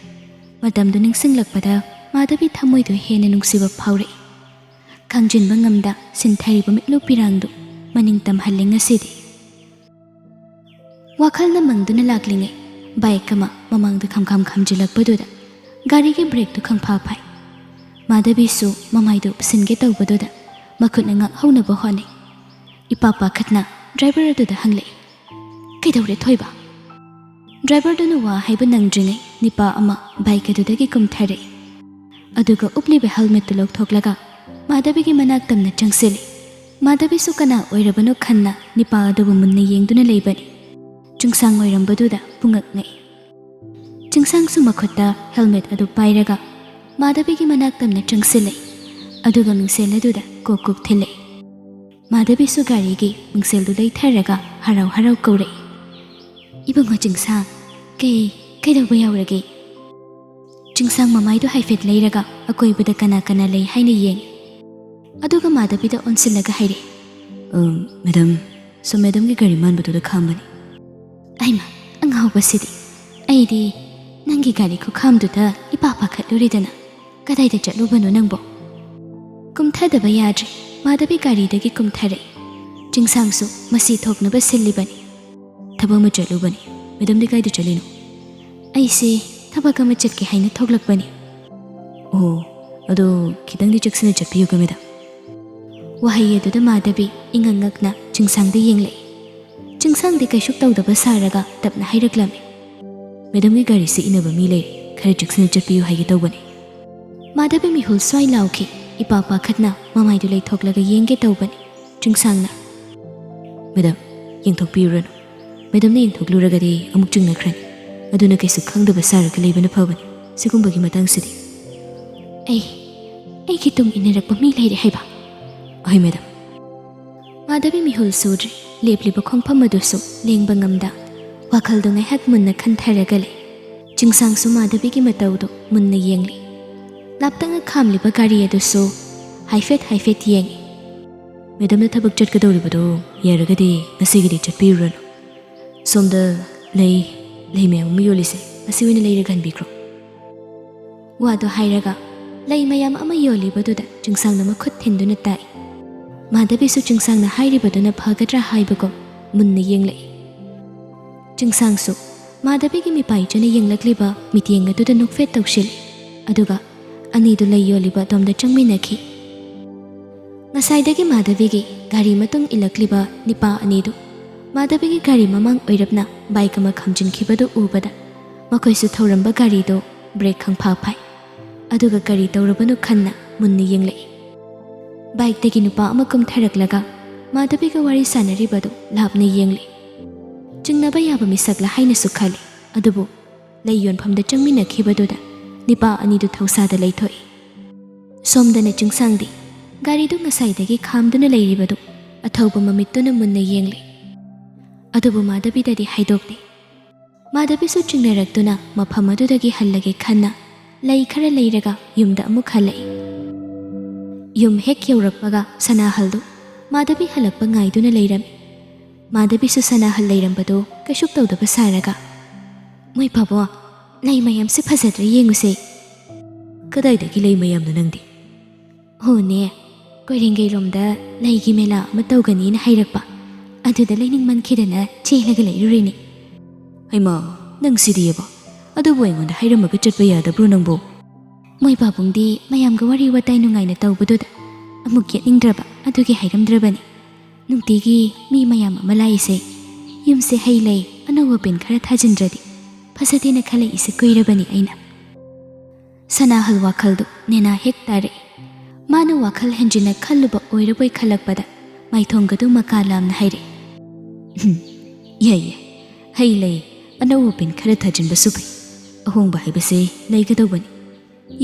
ꯃꯇꯝꯗꯨ ꯅꯤꯡꯁꯤꯡꯂꯛꯄꯗ ꯃꯥꯙꯕꯤ ꯊꯃꯣꯏꯗꯨ ꯍꯦꯟꯅ ꯅꯨꯡꯁꯤꯕ ꯐꯥꯎꯔꯛꯏ꯫ ꯈꯪꯖꯤꯟꯕ ꯉꯝꯗ ꯁꯤꯟꯊꯔꯤꯕ ꯃꯤꯠꯂꯨ ꯄꯤꯔꯥꯡꯗꯨ ꯃꯅꯤꯡ ꯇꯝꯍꯜꯂꯦ ꯉꯁꯤꯗꯤ꯫ ꯋꯥꯈꯜꯅ ꯃꯪꯗꯨꯅ ꯂꯥꯛꯂꯤꯉꯩ ꯕꯥꯏꯛ ꯑꯃ ꯃꯃꯥꯡꯗ ꯈꯝꯈꯥꯝ ꯈꯥꯝꯖꯤꯜꯂꯛꯄꯗꯨꯗ ꯒꯥꯔꯤꯒꯤ ꯕ꯭ꯔꯦꯛꯇꯨ ꯈꯪꯐꯥ ꯐꯥꯏ꯫ ꯃꯥꯙꯕꯤꯁꯨ ꯃꯃꯥꯏꯗꯨ ꯎꯞꯁꯤꯟꯒꯦ ꯇꯧꯕꯗꯨꯗ ꯃꯈꯨꯠꯅ ꯉꯥꯛꯍꯧꯅꯕ ꯍꯣꯠꯅꯩ꯫ ꯏꯄꯥ ꯄꯥꯈꯠꯅ ꯗ꯭ꯔꯥꯏꯚꯔ ꯑꯗꯨꯗ ꯍꯪꯂꯛꯏ, "ꯀꯩꯗꯧꯔꯦ ꯊꯣꯏꯕ?" ꯗ꯭ꯔꯥꯏꯚꯔꯗꯨꯅ ꯋꯥ ꯍꯥꯏꯕ ꯅꯪꯗ꯭ꯔꯤꯉꯩ ꯅꯤꯄꯥ ꯑꯃ ꯕꯥꯏꯛ ꯑꯗꯨꯗꯒꯤ ꯀꯨꯝꯊꯔꯛꯏ꯫ ꯑꯗꯨꯒ ꯎꯞꯂꯤꯕ ꯍꯦꯜꯃꯦꯠꯇꯨ ꯂꯧꯊꯣꯛꯂꯒ ꯃꯥꯙꯕꯤꯒꯤ ꯃꯅꯥꯛ ꯇꯝꯅ ꯆꯪꯁꯤꯜꯂꯤ꯫ ꯃꯥꯙꯕꯤꯁꯨ ꯀꯅꯥ ꯑꯣꯏꯔꯕꯅꯣ ꯈꯟꯅ ꯅꯤꯄꯥ ꯑꯗꯨꯕꯨ ꯃꯨꯟꯅ ꯌꯦꯡꯗꯨꯅ ꯂꯩꯕꯅꯤ꯫ ꯆꯤꯡꯁꯥꯡ ꯑꯣꯏꯔꯝꯕꯗꯨꯗ ꯄꯨꯡꯉꯛ ꯉꯛꯏ꯫ ꯆꯤꯡꯁꯥꯡꯁꯨ ꯃꯈꯨꯠꯇ ꯍꯦꯜꯃꯦꯠ ꯑꯗꯨ ꯄꯥꯏꯔꯒ ꯃꯥꯙꯕꯤꯒꯤ ꯃꯅꯥꯛ ꯇꯝꯅ ꯆꯪꯁꯤꯜꯂꯛꯏ꯫ ꯑꯗꯨꯒ ꯃꯤꯡꯁꯦꯜ ꯑꯗꯨꯗ ꯀꯣꯛ ꯀꯣꯛ ꯊꯤꯜꯂꯛꯏ꯫ ꯃꯥꯙꯕꯤꯁꯨ ꯒꯥꯔꯤꯒꯤ ꯃꯤꯡꯁꯦꯜꯗꯨ ꯂꯩꯊꯔꯒ ꯍꯔꯥꯎ ꯍꯔꯥꯎ ꯀꯧꯔꯛꯏ, "ꯏꯕꯨꯡꯉꯣ ꯆꯤꯡꯁꯥꯡ, ꯀꯩ, ꯀꯩꯗꯧꯕ ꯌꯥꯎꯔꯒꯦ?" ꯆꯤꯡꯁꯥꯡ ꯃꯃꯥꯏꯗꯨ ꯍꯥꯏꯐꯦꯠ ꯂꯩꯔꯒ ꯑꯀꯣꯏꯕꯗ ꯀꯅꯥ ꯀꯅꯥ ꯂꯩ ꯍꯥꯏꯅ ꯌꯦꯡꯏ꯫ ꯑꯗꯨꯒ ꯃꯥꯙꯕꯤꯗ ꯑꯣꯟꯁꯤꯜꯂꯒ ꯍꯥꯏꯔꯛꯏ, "ꯑ, ꯃꯦꯗꯝ, ꯁꯨꯝ ꯃꯦꯗꯝꯒꯤ ꯒꯥꯔꯤ ꯃꯥꯟꯕꯗꯨꯗ ꯈꯥꯝꯕꯅꯤ꯫" ꯑꯩꯃ, ꯑꯉꯥꯎꯕꯁꯤꯗꯤ! ꯑꯩꯗꯤ ꯅꯪꯒꯤ ꯒꯥꯔꯤ ꯈꯨꯈꯥꯝꯗꯨꯗ ꯏꯄꯥ ꯄꯥꯈꯠꯂꯨꯔꯦꯗꯅ꯫ ꯀꯗꯥꯏꯗ ꯆꯠꯂꯨꯕꯅꯣ ꯅꯪꯕꯣ? ꯀꯨꯝꯊꯗꯕ ꯌꯥꯗ꯭ꯔꯦ꯫ ꯃꯥꯙꯕꯤ ꯒꯥꯔꯤꯗꯒꯤ ꯀꯨꯝꯊꯔꯛꯏ꯫ ꯆꯤꯡꯁꯥꯡꯁꯨ ꯃꯁꯤ ꯊꯣꯛꯅꯕ ꯁꯤꯜꯂꯤꯕꯅꯤ꯫ "ꯊꯕꯛ ꯑꯃ ꯆꯠꯂꯨꯕꯅꯤ꯫ ꯃꯦꯗꯝꯗꯤ ꯀꯥꯏꯗ ꯆꯠꯂꯤꯅꯣ?" "ꯑꯩꯁꯦ ꯊꯕꯛ ꯑꯃ ꯆꯠꯀꯦ ꯍꯥꯏꯅ ꯊꯣꯛꯂꯛꯄꯅꯤ꯫" "ꯑꯣ, ꯑꯗꯣ ꯈꯤꯇꯪꯗꯤ ꯆꯦꯛꯁꯤꯟꯅ ꯆꯠꯄꯤꯌꯨꯀꯣ ꯃꯦꯗꯝ꯫" ꯋꯥꯍꯩ ꯑꯗꯨꯗ ꯃꯥꯙꯕꯤ ꯏꯉꯛ ꯉꯛꯅ ꯆꯤꯡꯁꯥꯡꯗ ꯌꯦꯡꯂꯛꯏ꯫ ꯆꯤꯡꯁꯥꯡꯗꯤ ꯀꯩꯁꯨ ꯇꯧꯗꯕ ꯁꯥꯔꯒ ꯇꯞꯅ ꯍꯥꯏꯔꯛꯂꯝꯃꯤ, "ꯃꯦꯗꯝꯒꯤ ꯒꯥꯔꯤꯁꯤ ꯏꯟꯅꯕ ꯃꯤ ꯂꯩꯔꯦ, ꯈꯔ ꯆꯦꯛꯁꯤꯟꯅ ꯆꯠꯄꯤꯌꯨ ꯍꯥꯏꯒꯦ ꯇꯧꯕꯅꯤ꯫" ꯃꯥꯙꯕꯤ ꯃꯤꯍꯨꯜ ꯁ꯭ꯋꯥꯏ ꯂꯥꯎꯈꯤ꯫ ꯏꯄꯥ ꯄꯥꯈꯠꯅ ꯃꯃꯥꯏꯗꯨ ꯂꯩꯊꯣꯛꯂꯒ ꯌꯦꯡꯒꯦ ꯇꯧꯕꯅꯤ꯫ ꯆꯤꯡꯁꯥꯡꯅ, "ꯃꯦꯗꯝ, ꯌꯦꯡꯊꯣꯛꯄꯤꯔꯨꯔꯅꯨ꯫ ꯃꯦꯗꯝꯅ ꯌꯦꯡꯊꯣꯛꯂꯨꯔꯒꯗꯤ ꯑꯃꯨꯛ ꯆꯤꯡꯅꯈ꯭ꯔꯅꯤ꯫ ꯑꯗꯨꯅ ꯀꯩꯁꯨ ꯈꯪꯗꯕ ꯁꯥꯔꯒ ꯂꯩꯕꯅ ꯐꯕꯅꯤ ꯁꯤꯒꯨꯝꯕꯒꯤ ꯃꯇꯥꯡꯁꯤꯗꯤ꯫" "ꯑꯩ, ꯑꯩꯒꯤ ꯇꯨꯡ ꯏꯟꯅꯔꯛꯄ ꯃꯤ ꯂꯩꯔꯦ ꯍꯥꯏꯕ?" "ꯍꯣꯏ ꯃꯦꯗꯝ, ꯃꯥꯙꯕꯤ ꯃꯤꯍꯨꯜ ꯁꯨꯗ꯭ꯔꯤ꯫ ꯂꯦꯞꯂꯤꯕ ꯈꯣꯡꯐꯝ ꯑꯗꯨꯁꯨ ꯂꯦꯡꯕ ꯉꯝꯗ ꯋꯥꯈꯜꯗꯣ ꯉꯥꯏꯍꯥꯛ ꯃꯨꯟꯅ ꯈꯟꯊꯔꯒ ꯂꯩ꯫ ꯆꯤꯡꯁꯥꯡꯁꯨ ꯃꯥꯙꯕꯤꯒꯤ ꯃꯇꯧꯗꯣ ꯃꯨꯟꯅ ꯌꯦꯡꯂꯤ꯫ ꯂꯥꯞꯇꯛꯅ ꯈꯥꯝꯂꯤꯕ ꯒꯥꯔꯤ ꯑꯗꯨꯁꯨ ꯍꯥꯏꯐꯦꯠ ꯍꯥꯏꯐꯦꯠ ꯌꯦꯡꯏ꯫ "ꯃꯦꯗꯝꯅ ꯊꯕꯛ ꯆꯠꯀꯗꯧꯔꯤꯕꯗꯣ ꯌꯥꯔꯒꯗꯤ ꯉꯁꯤꯒꯤꯗꯤ ꯆꯠꯄꯤꯔꯨꯔꯅꯨ꯫ ꯁꯣꯝꯗ ꯂꯩ, ꯂꯩ ꯃꯌꯥꯝ ꯑꯃ ꯌꯣꯜꯂꯤꯁꯦ, ꯑꯁꯤ ꯑꯣꯏꯅ ꯂꯩꯔꯒ ꯍꯟꯕꯤꯈ꯭ꯔꯣ"꯫ ꯋꯥꯗꯣ ꯍꯥꯏꯔꯒ ꯂꯩ ꯃꯌꯥꯝ ꯑꯃ ꯌꯣꯜꯂꯤꯕꯗꯨꯗ ꯆꯤꯡꯁꯥꯡꯅ ꯃꯈꯨꯠ ꯊꯤꯟꯗꯨꯅ ꯇꯥꯛꯏ꯫ ꯃꯥꯙꯕꯤꯁꯨ ꯆꯤꯡꯁꯥꯡꯅ ꯍꯥꯏꯔꯤꯕꯗꯨꯅ ꯐꯒꯗ꯭ꯔꯥ ꯍꯥꯏꯕꯒꯨꯝ ꯃꯨꯟꯅ ꯌꯦꯡꯂꯛꯏ꯫ ꯆꯤꯡꯁꯥꯡꯁꯨ ꯃꯥꯙꯕꯤꯒꯤ ꯃꯤꯄꯥꯏꯖꯅ ꯌꯦꯡꯂꯛꯂꯤꯕ ꯃꯤꯠꯌꯦꯡ ꯑꯗꯨꯗ ꯅꯣꯛꯐꯦꯠ ꯇꯧꯁꯤꯜꯂꯤ꯫ ꯑꯗꯨꯒ ꯑꯅꯤꯗꯨ ꯂꯩ ꯌꯣꯜꯂꯤꯕ ꯑꯗꯣꯝꯗ ꯆꯪꯃꯤꯟꯅꯈꯤ꯫ ꯉꯁꯥꯏꯗꯒꯤ ꯃꯥꯙꯕꯤꯒꯤ ꯒꯥꯔꯤ ꯃꯇꯨꯡ ꯏꯜꯂꯛꯂꯤꯕ ꯅꯤꯄꯥ ꯑꯅꯤꯗꯨ ꯃꯥꯙꯕꯤꯒꯤ ꯒꯥꯔꯤ ꯃꯃꯥꯡ ꯑꯣꯏꯔꯞꯅ ꯕꯥꯏꯛ ꯑꯃ ꯈꯥꯝꯖꯤꯟꯈꯤꯕꯗꯨ ꯎꯕꯗ ꯃꯈꯣꯏꯁꯨ ꯊꯧꯔꯝꯕ ꯒꯥꯔꯤꯗꯨ ꯕ꯭ꯔꯦꯛ ꯈꯪꯐꯥ ꯐꯥꯏ꯫ ꯑꯗꯨꯒ ꯀꯔꯤ ꯇꯧꯔꯕꯅꯣ ꯈꯟꯅ ꯃꯨꯟꯅ ꯌꯦꯡꯂꯛꯏ꯫ ꯕꯥꯏꯛꯇꯒꯤ ꯅꯨꯄꯥ ꯑꯃ ꯀꯨꯝꯊꯔꯛꯂꯒ ꯃꯥꯙꯕꯤꯒ ꯋꯥꯔꯤ ꯁꯥꯟꯅꯔꯤꯕꯗꯨ ꯂꯥꯞꯅ ꯌꯦꯡꯂꯤ꯫ ꯆꯤꯡꯅꯕ ꯌꯥꯕ ꯃꯤꯁꯛꯂ ꯍꯥꯏꯅꯁꯨ ꯈꯜꯂꯤ꯫ ꯑꯗꯨꯕꯨ ꯂꯩ ꯌꯣꯟꯐꯝꯗ ꯆꯪꯃꯤꯟꯅꯈꯤꯕꯗꯨꯗ ꯅꯤꯄꯥ ꯑꯅꯤꯗꯨ ꯊꯧꯁꯥꯗ ꯂꯩꯊꯣꯛꯏ꯫ ꯁꯣꯝꯗꯅ ꯆꯤꯡꯁꯥꯡꯗꯤ ꯒꯥꯔꯤꯗꯨ ꯉꯁꯥꯏꯗꯒꯤ ꯈꯥꯝꯗꯨꯅ ꯂꯩꯔꯤꯕꯗꯨ ꯑꯊꯧꯕ ꯃꯃꯤꯠꯇꯨꯅ ꯃꯨꯟꯅ ꯌꯦꯡꯂꯤ꯫ ꯑꯗꯨꯕꯨ ꯃꯥꯙꯕꯤꯗꯗꯤ ꯍꯥꯏꯗꯣꯛꯇꯦ꯫ ꯃꯥꯙꯕꯤꯁꯨ ꯆꯤꯡꯅꯔꯛꯇꯨꯅ ꯃꯐꯝ ꯑꯗꯨꯗꯒꯤ ꯍꯜꯂꯒꯦ ꯈꯟꯅ ꯂꯩ ꯈꯔ ꯂꯩꯔꯒ ꯌꯨꯝꯗ ꯑꯃꯨꯛ ꯍꯜꯂꯛꯏ꯫ ꯌꯨꯝ ꯍꯦꯛ ꯌꯧꯔꯛꯄꯒ ꯁꯅꯥꯍꯜꯗꯨ ꯃꯥꯙꯕꯤ ꯍꯜꯂꯛꯄ ꯉꯥꯏꯗꯨꯅ ꯂꯩꯔꯝꯃꯤ꯫ ꯃꯥꯙꯕꯤꯁꯨ ꯁꯅꯥꯍꯜ ꯂꯩꯔꯝꯕꯗꯨ ꯀꯩꯁꯨ ꯇꯧꯗꯕ ꯁꯥꯔꯒ, "ꯃꯣꯏ ꯄꯥꯕꯣ, ꯂꯩ ꯃꯌꯥꯝꯁꯦ ꯐꯖꯗ꯭ꯔꯥ ꯌꯦꯡꯉꯨꯁꯦ"꯫ "ꯀꯗꯥꯏꯗꯒꯤ ꯂꯩ ꯃꯌꯥꯝꯅꯣ ꯅꯪꯗꯤ?" "ꯍꯣꯅꯦ, ꯀꯣꯏꯔꯦꯡꯒꯩꯔꯣꯝꯗ ꯂꯩꯒꯤ ꯃꯦꯂꯥ ꯑꯃ ꯇꯧꯒꯅꯤꯅ ꯍꯥꯏꯔꯛꯄ, ꯑꯗꯨꯗ ꯂꯩꯅꯤꯡꯃꯟꯈꯤꯗꯅ ꯆꯦꯜꯂꯒ ꯂꯩꯔꯨꯔꯤꯅꯤ"꯫ "ꯍꯩꯃꯥ, ꯅꯪ ꯁꯤꯗꯤꯑꯕ! ꯑꯗꯨꯕꯨ ꯑꯩꯉꯣꯟꯗ ꯍꯥꯏꯔꯝꯃꯒ ꯆꯠꯄ ꯌꯥꯗꯕ꯭ꯔꯣ ꯅꯪꯕꯨ?" "ꯃꯣꯏ ꯄꯥꯕꯨꯡꯗꯤ ꯃꯌꯥꯝꯒ ꯋꯥꯔꯤ ꯋꯥꯇꯥꯏ ꯅꯨꯡꯉꯥꯏꯅ ꯇꯧꯕꯗꯨꯗ ꯑꯃꯨꯛ ꯌꯦꯠꯅꯤꯡꯗ꯭ꯔꯕ, ꯑꯗꯨꯒꯤ ꯍꯥꯏꯔꯝꯗ꯭ꯔꯕꯅꯤ꯫ ꯅꯨꯡꯇꯤꯒꯤ ꯃꯤ ꯃꯌꯥꯝ ꯑꯃ ꯂꯥꯛꯏꯁꯦ, ꯌꯨꯝꯁꯦ ꯍꯩ ꯂꯩ ꯑꯅꯧꯕ ꯄꯦꯟ ꯈꯔ ꯊꯥꯖꯤꯟꯗ꯭ꯔꯗꯤ ꯐꯖꯗꯦꯅ ꯈꯜꯂꯛꯏꯁꯦ ꯀꯨꯏꯔꯕꯅꯤ ꯑꯩꯅ"꯫ ꯁꯅꯥꯍꯜ ꯋꯥꯈꯜꯗꯨ ꯅꯦꯅꯥ ꯍꯦꯛ ꯇꯥꯔꯛꯏ꯫ ꯃꯥꯅ ꯋꯥꯈꯜ ꯍꯦꯟꯖꯤꯟꯅ ꯈꯜꯂꯨꯕ ꯑꯣꯏꯔꯕꯣꯏ ꯈꯜꯂꯛꯄꯗ ꯃꯥꯏꯊꯣꯡꯒꯗꯨ ꯃꯀꯥ ꯂꯥꯝꯅ ꯍꯥꯏꯔꯛꯏ, "ꯎꯝ, ꯌꯥꯏ ꯌꯥꯏ, ꯍꯩ ꯂꯩ ꯑꯅꯧꯕ ꯄꯦꯟ ꯈꯔ ꯊꯥꯖꯤꯟꯕꯁꯨ ꯐꯩ꯫ ꯑꯍꯣꯡꯕ ꯍꯥꯏꯕꯁꯦ ꯂꯩꯒꯗꯧꯕꯅꯤ꯫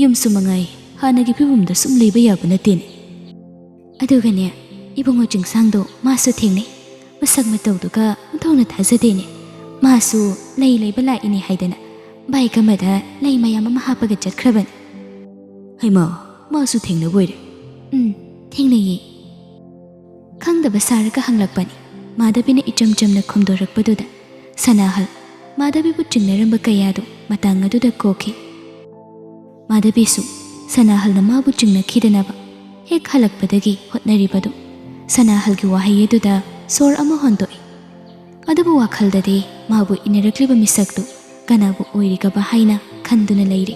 ꯌꯨꯝꯁꯨ ꯃꯉꯥꯏ, ꯍꯥꯟꯅꯒꯤ ꯐꯤꯕꯝꯗ ꯁꯨꯝ ꯂꯩꯕ ꯌꯥꯕ ꯅꯠꯇꯦꯅꯦ"꯫ ꯑꯗꯨꯒꯅꯦ, ꯏꯕꯨꯡꯉꯣ ꯆꯤꯡꯁꯥꯡꯗꯣ ꯃꯥꯁꯨ ꯊꯦꯡꯅꯩ꯫ ꯃꯁꯛ ꯃꯇꯧꯗꯨꯒ ꯑꯣꯟꯊꯣꯛꯅ ꯊꯥꯖꯗꯦꯅꯦ꯫ ꯃꯥꯁꯨ ꯂꯩ ꯂꯩꯕ ꯂꯥꯛꯏꯅꯦ ꯍꯥꯏꯗꯅ ꯕꯥꯏꯛ ꯑꯃꯗ ꯂꯩ ꯃꯌꯥꯝ ꯑꯃ ꯍꯥꯞꯄꯒ ꯆꯠꯈ꯭ꯔꯕꯅꯤ꯫ ꯍꯩꯃꯥ, ꯃꯥꯁꯨ ꯊꯦꯡꯅꯕ ꯑꯣꯏꯔꯦ꯫ ꯎꯝ, ꯊꯦꯡꯅꯩꯌꯦ꯫ ꯈꯪꯗꯕ ꯁꯥꯔꯒ ꯍꯪꯂꯛꯄꯅꯤ꯫ ꯃꯥꯙꯕꯤꯅ ꯏꯆꯝ ꯆꯝꯅ ꯈꯨꯝꯗꯣꯔꯛꯄꯗꯨꯗ ꯁꯅꯥꯍꯜ ꯃꯥꯙꯕꯤꯕꯨ ꯆꯤꯡꯅꯔꯝꯕ ꯀꯌꯥꯗꯨ ꯃꯇꯥꯡ ꯑꯗꯨꯗ ꯀꯣꯛꯈꯤ꯫ ꯃꯥꯙꯕꯤꯁꯨ ꯁꯅꯥꯍꯜꯅ ꯃꯥꯕꯨ ꯆꯤꯡꯅꯈꯤꯗꯅꯕ ꯍꯦꯛ ꯍꯜꯂꯛꯄꯗꯒꯤ ꯍꯣꯠꯅꯔꯤꯕꯗꯨ ꯁꯅꯥꯍꯜꯒꯤ ꯋꯥꯍꯩ ꯑꯗꯨꯗ ꯁꯣꯔ ꯑꯃ ꯍꯣꯟꯗꯣꯛꯏ꯫ ꯑꯗꯨꯕꯨ ꯋꯥꯈꯜꯗꯗꯤ ꯃꯥꯕꯨ ꯏꯟꯅꯔꯛꯂꯤꯕ ꯃꯤꯁꯛꯇꯨ ꯀꯅꯥꯕꯨ ꯑꯣꯏꯔꯤꯒꯕ ꯍꯥꯏꯅ ꯈꯟꯗꯨꯅ ꯂꯩꯔꯤ꯫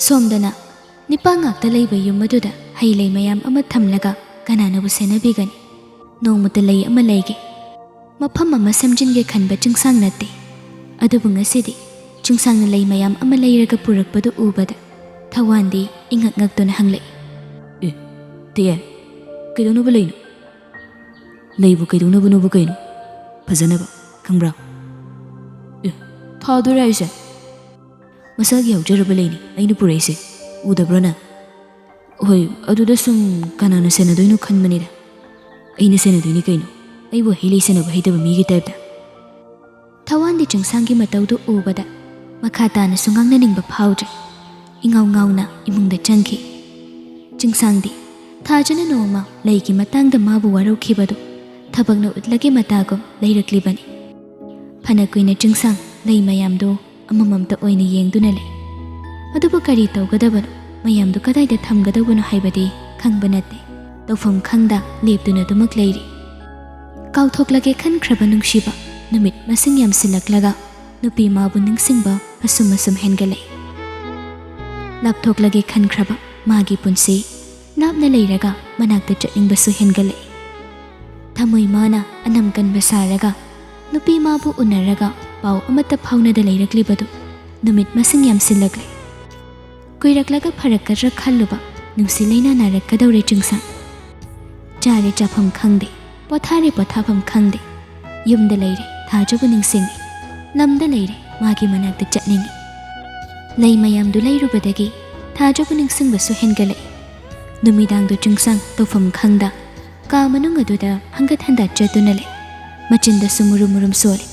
ꯁꯣꯝꯗꯅ ꯅꯤꯄꯥ ꯉꯥꯛꯇ ꯂꯩꯕ ꯌꯨꯝ ꯑꯗꯨꯗ ꯍꯩ ꯂꯩ ꯃꯌꯥꯝ ꯑꯃ ꯊꯝꯂꯒ ꯀꯅꯥꯅꯕꯨ ꯁꯦꯟꯅꯕꯤꯒꯅꯤ? ꯅꯣꯡꯃꯇ ꯂꯩ ꯑꯃ ꯂꯩꯒꯦ, ꯃꯐꯝ ꯑꯃ ꯁꯦꯝꯖꯤꯟꯒꯦ ꯈꯟꯕ ꯆꯤꯡꯁꯥꯡ ꯅꯠꯇꯦ꯫ ꯑꯗꯨꯕꯨ ꯉꯁꯤꯗꯤ ꯆꯤꯡꯁꯥꯡꯅ ꯂꯩ ꯃꯌꯥꯝ ꯑꯃ ꯂꯩꯔꯒ ꯄꯨꯔꯛꯄꯗꯨ ꯎꯕꯗ ꯊꯋꯥꯟꯗꯤ ꯏꯉꯛ ꯉꯛꯇꯨꯅ ꯍꯪꯂꯛꯏ꯫ ꯑꯦ, ꯇꯦ, ꯀꯩꯗꯧꯅꯕ ꯂꯩꯅꯣ? ꯂꯩꯕꯨ ꯀꯩꯗꯧꯅꯕꯅꯣꯕꯨ ꯀꯩꯅꯣ? ꯐꯖꯅꯕ, ꯈꯪꯕ꯭ꯔꯥ? ꯑꯦ, ꯊꯥꯗꯣꯔꯦ ꯍꯥꯏꯁꯦ? ꯃꯁꯥꯒꯤ ꯍꯧꯖꯔꯕ ꯂꯩꯅꯤ ꯑꯩꯅ ꯄꯨꯔꯛꯏꯁꯦ, ꯎꯗꯕ꯭ꯔꯣ ꯅꯪ? ꯍꯣꯏ, ꯑꯗꯨꯗ ꯁꯨꯝ ꯀꯅꯥꯅ ꯁꯦꯟꯅꯗꯣꯏꯅꯣ ꯈꯟꯕꯅꯤꯗ꯫ ꯑꯩꯅ ꯁꯦꯟꯅꯗꯣꯏꯅꯤ ꯀꯩꯅꯣ, ꯑꯩꯕꯨ ꯍꯩ ꯂꯩ ꯁꯦꯟꯅꯕ ꯍꯩꯇꯕ ꯃꯤꯒꯤ ꯇꯥꯏꯞꯇ꯫ ꯊꯋꯥꯟꯗꯤ ꯆꯤꯡꯁꯥꯡꯒꯤ ꯃꯇꯧꯗꯨ ꯎꯕꯗ ꯃꯈꯥ ꯇꯥꯅꯁꯨ ꯉꯥꯡꯅꯅꯤꯡꯕ ꯐꯥꯎꯗ꯭ꯔꯦ꯫ ꯏꯉꯥꯎ ꯉꯥꯎꯅ ꯏꯃꯨꯡꯗ ꯆꯪꯈꯤ꯫ ꯆꯤꯡꯁꯥꯡꯗꯤ ꯊꯥꯖꯅ ꯅꯣꯡꯃ ꯂꯩꯒꯤ ꯃꯇꯥꯡꯗ ꯃꯥꯕꯨ ꯋꯥꯔꯧꯈꯤꯕꯗꯨ ꯊꯕꯛꯅ ꯎꯠꯂꯒꯦ ꯃꯇꯥꯒꯨꯝ ꯂꯩꯔꯛꯂꯤꯕꯅꯤ꯫ ꯐꯅ ꯀꯨꯏꯅ ꯆꯤꯡꯁꯥꯡ ꯂꯩ ꯃꯌꯥꯝꯗꯨ ꯑꯃꯃꯝꯇ ꯑꯣꯏꯅ ꯌꯦꯡꯗꯨꯅ ꯂꯩ꯫ ꯑꯗꯨꯕꯨ ꯀꯔꯤ ꯇꯧꯒꯗꯕꯅꯣ, ꯃꯌꯥꯝꯗꯨ ꯀꯗꯥꯏꯗ ꯊꯝꯒꯗꯧꯕꯅꯣ ꯍꯥꯏꯕꯗꯤ ꯈꯪꯕ ꯅꯠꯇꯦ꯫ ꯇꯧꯐꯝ ꯈꯪꯗ ꯂꯦꯞꯇꯨꯅ ꯑꯗꯨꯃꯛ ꯂꯩꯔꯤ꯫ ꯀꯥꯎꯊꯣꯛꯂꯒꯦ ꯈꯟꯈ꯭ꯔꯕ ꯅꯨꯡꯁꯤꯕ ꯅꯨꯃꯤꯠ ꯃꯁꯤꯡ ꯌꯥꯝꯁꯤꯜꯂꯛꯂꯒ ꯅꯨꯄꯤ ꯃꯥꯕꯨ ꯅꯤꯡꯁꯤꯡꯕ ꯑꯁꯨꯝ ꯑꯁꯨꯝ ꯍꯦꯟꯒꯠꯂꯛꯏ꯫ ꯂꯥꯞꯊꯣꯛꯂꯒꯦ ꯈꯟꯈ꯭ꯔꯕ ꯃꯥꯒꯤ ꯄꯨꯟꯁꯤ ꯂꯥꯞꯅ ꯂꯩꯔꯒ ꯃꯅꯥꯛꯇ ꯆꯠꯅꯤꯡꯕꯁꯨ ꯍꯦꯟꯒꯠꯂꯛꯏ꯫ ꯊꯃꯣꯏ ꯃꯥꯅ ꯑꯅꯝ ꯀꯟꯕ ꯁꯥꯔꯒ ꯅꯨꯄꯤ ꯃꯥꯕꯨ ꯎꯅꯔꯒ ꯄꯥꯎ ꯑꯃꯠꯇ ꯐꯥꯎꯅꯗ ꯂꯩꯔꯛꯂꯤꯕꯗꯨ ꯅꯨꯃꯤꯠ ꯃꯁꯤꯡ ꯌꯥꯝꯁꯤꯜꯂꯛꯂꯦ꯫ ꯀꯨꯏꯔꯛꯂꯒ ꯐꯔꯛꯀꯗ꯭ꯔꯥ ꯈꯜꯂꯨꯕ ꯅꯨꯡꯁꯤ ꯂꯩꯅꯥ ꯅꯥꯔꯛꯀꯗꯧꯔꯦ ꯆꯤꯡꯁꯥꯡ꯫ ꯆꯥꯔꯦ ꯆꯥꯐꯝ ꯈꯪꯗꯦ, ꯄꯣꯊꯥꯔꯦ ꯄꯣꯊꯥꯐꯝ ꯈꯪꯗꯦ꯫ ꯌꯨꯝꯗ ꯂꯩꯔꯦ ꯊꯥꯖꯕ ꯅꯤꯡꯁꯤꯡꯉꯤ, ꯂꯝꯗ ꯂꯩꯔꯦ ꯃꯥꯒꯤ ꯃꯅꯥꯛꯇ ꯆꯠꯅꯤꯡꯉꯤ꯫ ꯂꯩ ꯃꯌꯥꯝꯗꯨ ꯂꯩꯔꯨꯕꯗꯒꯤ ꯊꯥꯖꯕꯨ ꯅꯤꯡꯁꯤꯡꯕꯁꯨ ꯍꯦꯟꯒꯠꯂꯛꯏ꯫ ꯅꯨꯃꯤꯗꯥꯡꯗꯨ ꯆꯤꯡꯁꯥꯡ ꯇꯧꯐꯝ ꯈꯪꯗ ꯀꯥ ꯃꯅꯨꯡ ꯑꯗꯨꯗ ꯍꯪꯒꯠ ꯍꯟꯗ ꯆꯠꯇꯨꯅ ꯂꯩ꯫ ꯃꯆꯤꯟꯗꯁꯨ ꯃꯨꯔꯨꯝ ꯃꯨꯔꯨꯝ ꯁꯣꯜꯂꯤ꯫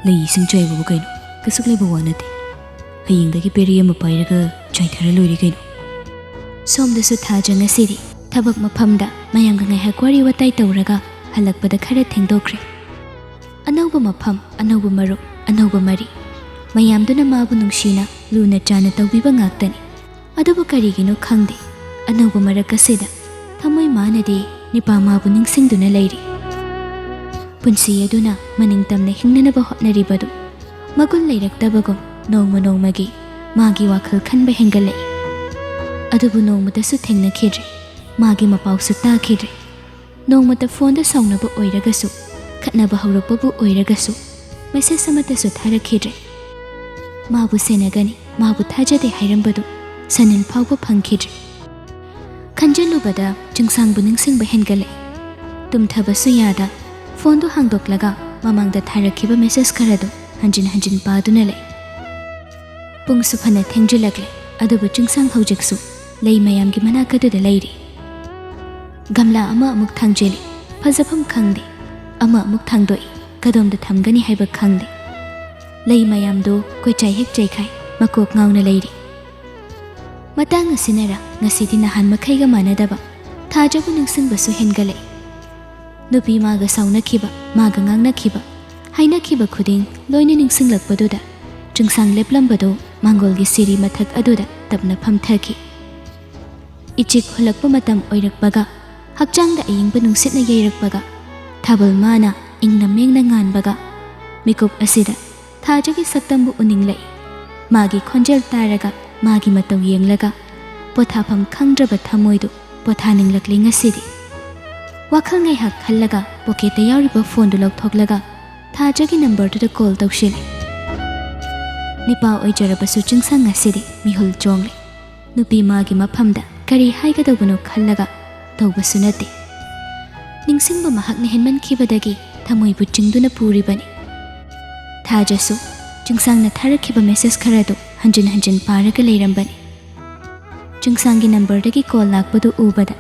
"ꯂꯩ ꯏꯁꯤꯡ ꯆꯥꯏꯕꯕꯨ ꯀꯩꯅꯣ? ꯀꯩꯁꯨ ꯂꯩꯕ ꯋꯥ ꯅꯠꯇꯦ꯫ ꯍꯌꯦꯡꯗꯒꯤ ꯄꯦꯔꯤ ꯑꯃ ꯄꯥꯏꯔꯒ ꯆꯥꯏꯊꯔ ꯂꯣꯏꯔꯦ ꯀꯩꯅꯣ?" ꯁꯣꯝꯗꯁꯨ ꯊꯥꯖ ꯉꯁꯤꯗꯤ ꯊꯕꯛ ꯃꯐꯝꯗ ꯃꯌꯥꯝꯒ ꯉꯥꯏꯍꯥꯛ ꯋꯥꯔꯤ ꯋꯥꯇꯥꯏ ꯇꯧꯔꯒ ꯍꯜꯂꯛꯄꯗ ꯈꯔ ꯊꯦꯡꯗꯣꯛꯈ꯭ꯔꯦ꯫ ꯑꯅꯧꯕ ꯃꯐꯝ, ꯑꯅꯧꯕ ꯃꯔꯨꯞ, ꯑꯅꯧꯕ ꯃꯔꯤ꯫ ꯃꯌꯥꯝꯗꯨꯅ ꯃꯥꯕꯨ ꯅꯨꯡꯁꯤꯅ, ꯂꯨꯅ ꯆꯥꯅ ꯇꯧꯕꯤꯕ ꯉꯥꯛꯇꯅꯤ꯫ ꯑꯗꯨꯕꯨ ꯀꯔꯤꯒꯤꯅꯣ ꯈꯪꯗꯦ, ꯑꯅꯧꯕ ꯃꯔꯛ ꯑꯁꯤꯗ ꯊꯃꯣꯏ ꯃꯥꯅꯗꯤ ꯅꯤꯄꯥ ꯃꯥꯕꯨ ꯅꯤꯡꯁꯤꯡꯗꯨꯅ ꯂꯩꯔꯤ꯫ ꯄꯨꯟꯁꯤ ꯑꯗꯨꯅ ꯃꯅꯤꯡ ꯇꯝꯅ ꯍꯤꯡꯅꯅꯕ ꯍꯣꯠꯅꯔꯤꯕꯗꯨ ꯃꯒꯨꯟ ꯂꯩꯔꯛꯇꯕꯒꯨꯝ ꯅꯣꯡꯃ ꯅꯣꯡꯃꯒꯤ ꯃꯥꯒꯤ ꯋꯥꯈꯜ ꯈꯟꯕ ꯍꯦꯟꯒꯠꯂꯛꯏ꯫ ꯑꯗꯨꯕꯨ ꯅꯣꯡꯃꯇꯁꯨ ꯊꯦꯡꯅꯈꯤꯗ꯭ꯔꯦ, ꯃꯥꯒꯤ ꯃꯄꯥꯎꯁꯨ ꯇꯥꯈꯤꯗ꯭ꯔꯦ꯫ ꯅꯣꯡꯃꯇ ꯐꯣꯟꯗ ꯁꯥꯎꯅꯕ ꯑꯣꯏꯔꯒꯁꯨ, ꯈꯠꯅꯕ ꯍꯧꯔꯛꯄꯕꯨ ꯑꯣꯏꯔꯒꯁꯨ, ꯃꯦꯁꯦꯖ ꯑꯃꯠꯇꯁꯨ ꯊꯥꯔꯛꯈꯤꯗ꯭ꯔꯦ꯫ ꯃꯥꯕꯨ ꯁꯦꯟꯅꯒꯅꯤ, ꯃꯥꯕꯨ ꯊꯥꯖꯗꯦ ꯍꯥꯏꯔꯝꯕꯗꯨ ꯁꯅꯤꯟ ꯐꯥꯎꯕ ꯐꯪꯈꯤꯗ꯭ꯔꯦ꯫ ꯈꯟꯖꯤꯜꯂꯨꯕꯗ ꯆꯤꯡꯁꯥꯡꯕꯨ ꯅꯤꯡꯁꯤꯡꯕ ꯍꯦꯟꯒꯠꯂꯛꯏ꯫ ꯇꯨꯝꯊꯕꯁꯨ ꯌꯥꯗ ꯐꯣꯟꯗꯨ ꯍꯥꯡꯗꯣꯛꯂꯒ ꯃꯃꯥꯡꯗ ꯊꯥꯔꯛꯈꯤꯕ ꯃꯦꯁꯦꯖ ꯈꯔꯗꯨ ꯍꯟꯖꯤꯟ ꯍꯟꯖꯤꯟ ꯄꯥꯗꯨꯅ ꯂꯩ꯫ ꯄꯨꯡꯁꯨ ꯐꯅ ꯊꯦꯡꯖꯤꯜꯂꯛꯂꯦ, ꯑꯗꯨꯕꯨ ꯆꯤꯡꯁꯥꯡ ꯍꯧꯖꯤꯛꯁꯨ ꯂꯩ ꯃꯌꯥꯝꯒꯤ ꯃꯅꯥꯛ ꯑꯗꯨꯗ ꯂꯩꯔꯤ꯫ ꯒꯝꯂꯥ ꯑꯃ ꯑꯃꯨꯛ ꯊꯥꯡꯖꯤꯜꯂꯤ, ꯐꯖꯐꯝ ꯈꯪꯗꯦ꯫ ꯑꯃ ꯑꯃꯨꯛ ꯊꯥꯡꯗꯣꯛꯏ, ꯀꯗꯣꯝꯗ ꯊꯝꯒꯅꯤ ꯍꯥꯏꯕ ꯈꯪꯗꯦ꯫ ꯂꯩ ꯃꯌꯥꯝꯗꯨ ꯀꯣꯏꯆꯥꯏ ꯍꯦꯛ ꯆꯥꯏꯈꯥꯏ, ꯃꯀꯣꯛ ꯉꯥꯎꯅ ꯂꯩꯔꯤ꯫ ꯃꯇꯥꯡ ꯑꯁꯤꯅꯔ ꯉꯁꯤꯗꯤ ꯅꯍꯥꯟ ꯃꯈꯩꯒ ꯃꯥꯟꯅꯗꯕ ꯊꯥꯖꯕꯨ ꯅꯤꯡꯁꯤꯡꯕꯁꯨ ꯍꯦꯟꯒꯠꯂꯛꯏ꯫ ꯅꯨꯄꯤ ꯃꯥꯒ ꯁꯥꯎꯅꯈꯤꯕ, ꯃꯥꯒ ꯉꯥꯡꯅꯈꯤꯕ, ꯍꯥꯏꯅꯈꯤꯕ ꯈꯨꯗꯤꯡ ꯂꯣꯏꯅ ꯅꯤꯡꯁꯤꯡꯂꯛꯄꯗꯨꯗ ꯆꯤꯡꯁꯥꯡ ꯂꯦꯞꯂꯝꯕꯗꯨ ꯃꯥꯡꯒꯣꯜꯒꯤ ꯁꯤꯔꯤ ꯃꯊꯛ ꯑꯗꯨꯗ ꯇꯞꯅ ꯐꯝꯊꯈꯤ꯫ ꯏꯆꯤꯛ ꯍꯨꯜꯂꯛꯄ ꯃꯇꯝ ꯑꯣꯏꯔꯛꯄꯒ ꯍꯛꯆꯥꯡꯗ ꯑꯏꯪꯕ ꯅꯨꯡꯁꯤꯠꯅ ꯌꯩꯔꯛꯄꯒ ꯊꯥꯕꯜ ꯃꯥꯅ ꯏꯪꯅ ꯃꯦꯡꯅ ꯉꯥꯟꯕꯒ ꯃꯤꯀꯨꯞ ꯑꯁꯤꯗ ꯊꯥꯖꯒꯤ ꯁꯛꯇꯝꯕꯨ ꯎꯅꯤꯡꯂꯛꯏ꯫ ꯃꯥꯒꯤ ꯈꯣꯟꯖꯦꯜ ꯇꯥꯔꯒ, ꯃꯥꯒꯤ ꯃꯇꯧ ꯌꯦꯡꯂꯒ ꯄꯣꯊꯥꯐꯝ ꯈꯪꯗ꯭ꯔꯕ ꯊꯃꯣꯏꯗꯨ ꯄꯣꯊꯥꯅꯤꯡꯂꯛꯂꯤ ꯉꯁꯤꯗꯤ꯫ ꯋꯥꯈꯜ ꯉꯥꯏꯍꯥꯛ ꯈꯜꯂꯒ ꯄꯣꯀꯦꯠꯇ ꯌꯥꯎꯔꯤꯕ ꯐꯣꯟꯗꯨ ꯂꯧꯊꯣꯛꯂꯒ ꯊꯥꯖꯒꯤ ꯅꯝꯕꯔꯗꯨꯗ ꯀꯣꯜ ꯇꯧꯁꯤꯜꯂꯤ꯫ ꯅꯤꯄꯥ ꯑꯣꯏꯖꯔꯕꯁꯨ ꯆꯤꯡꯁꯪ ꯉꯁꯤꯗꯤ ꯃꯤꯍꯨꯜ ꯆꯣꯡꯂꯤ꯫ ꯅꯨꯄꯤ ꯃꯥꯒꯤ ꯃꯐꯝꯗ ꯀꯔꯤ ꯍꯥꯏꯒꯗꯧꯕꯅꯣ ꯈꯜꯂꯒ ꯇꯧꯕꯁꯨ ꯅꯠꯇꯦ꯫ ꯅꯤꯡꯁꯤꯡꯕ ꯃꯍꯥꯛꯅ ꯍꯦꯟꯃꯟꯈꯤꯕꯗꯒꯤ ꯊꯃꯣꯏꯕꯨ ꯆꯤꯡꯗꯨꯅ ꯄꯨꯔꯤꯕꯅꯤ꯫ ꯊꯥꯖꯁꯨ ꯆꯤꯡꯁꯥꯡꯅ ꯊꯥꯔꯛꯈꯤꯕ ꯃꯦꯁꯦꯖ ꯈꯔꯗꯨ ꯍꯟꯖꯤꯟ ꯍꯟꯖꯤꯟ ꯄꯥꯔꯒ ꯂꯩꯔꯝꯕꯅꯤ꯫ ꯆꯤꯡꯁꯥꯡꯒꯤ ꯅꯝꯕꯔꯗꯒꯤ ꯀꯣꯜ ꯂꯥꯛꯄꯗꯨ ꯎꯕꯗ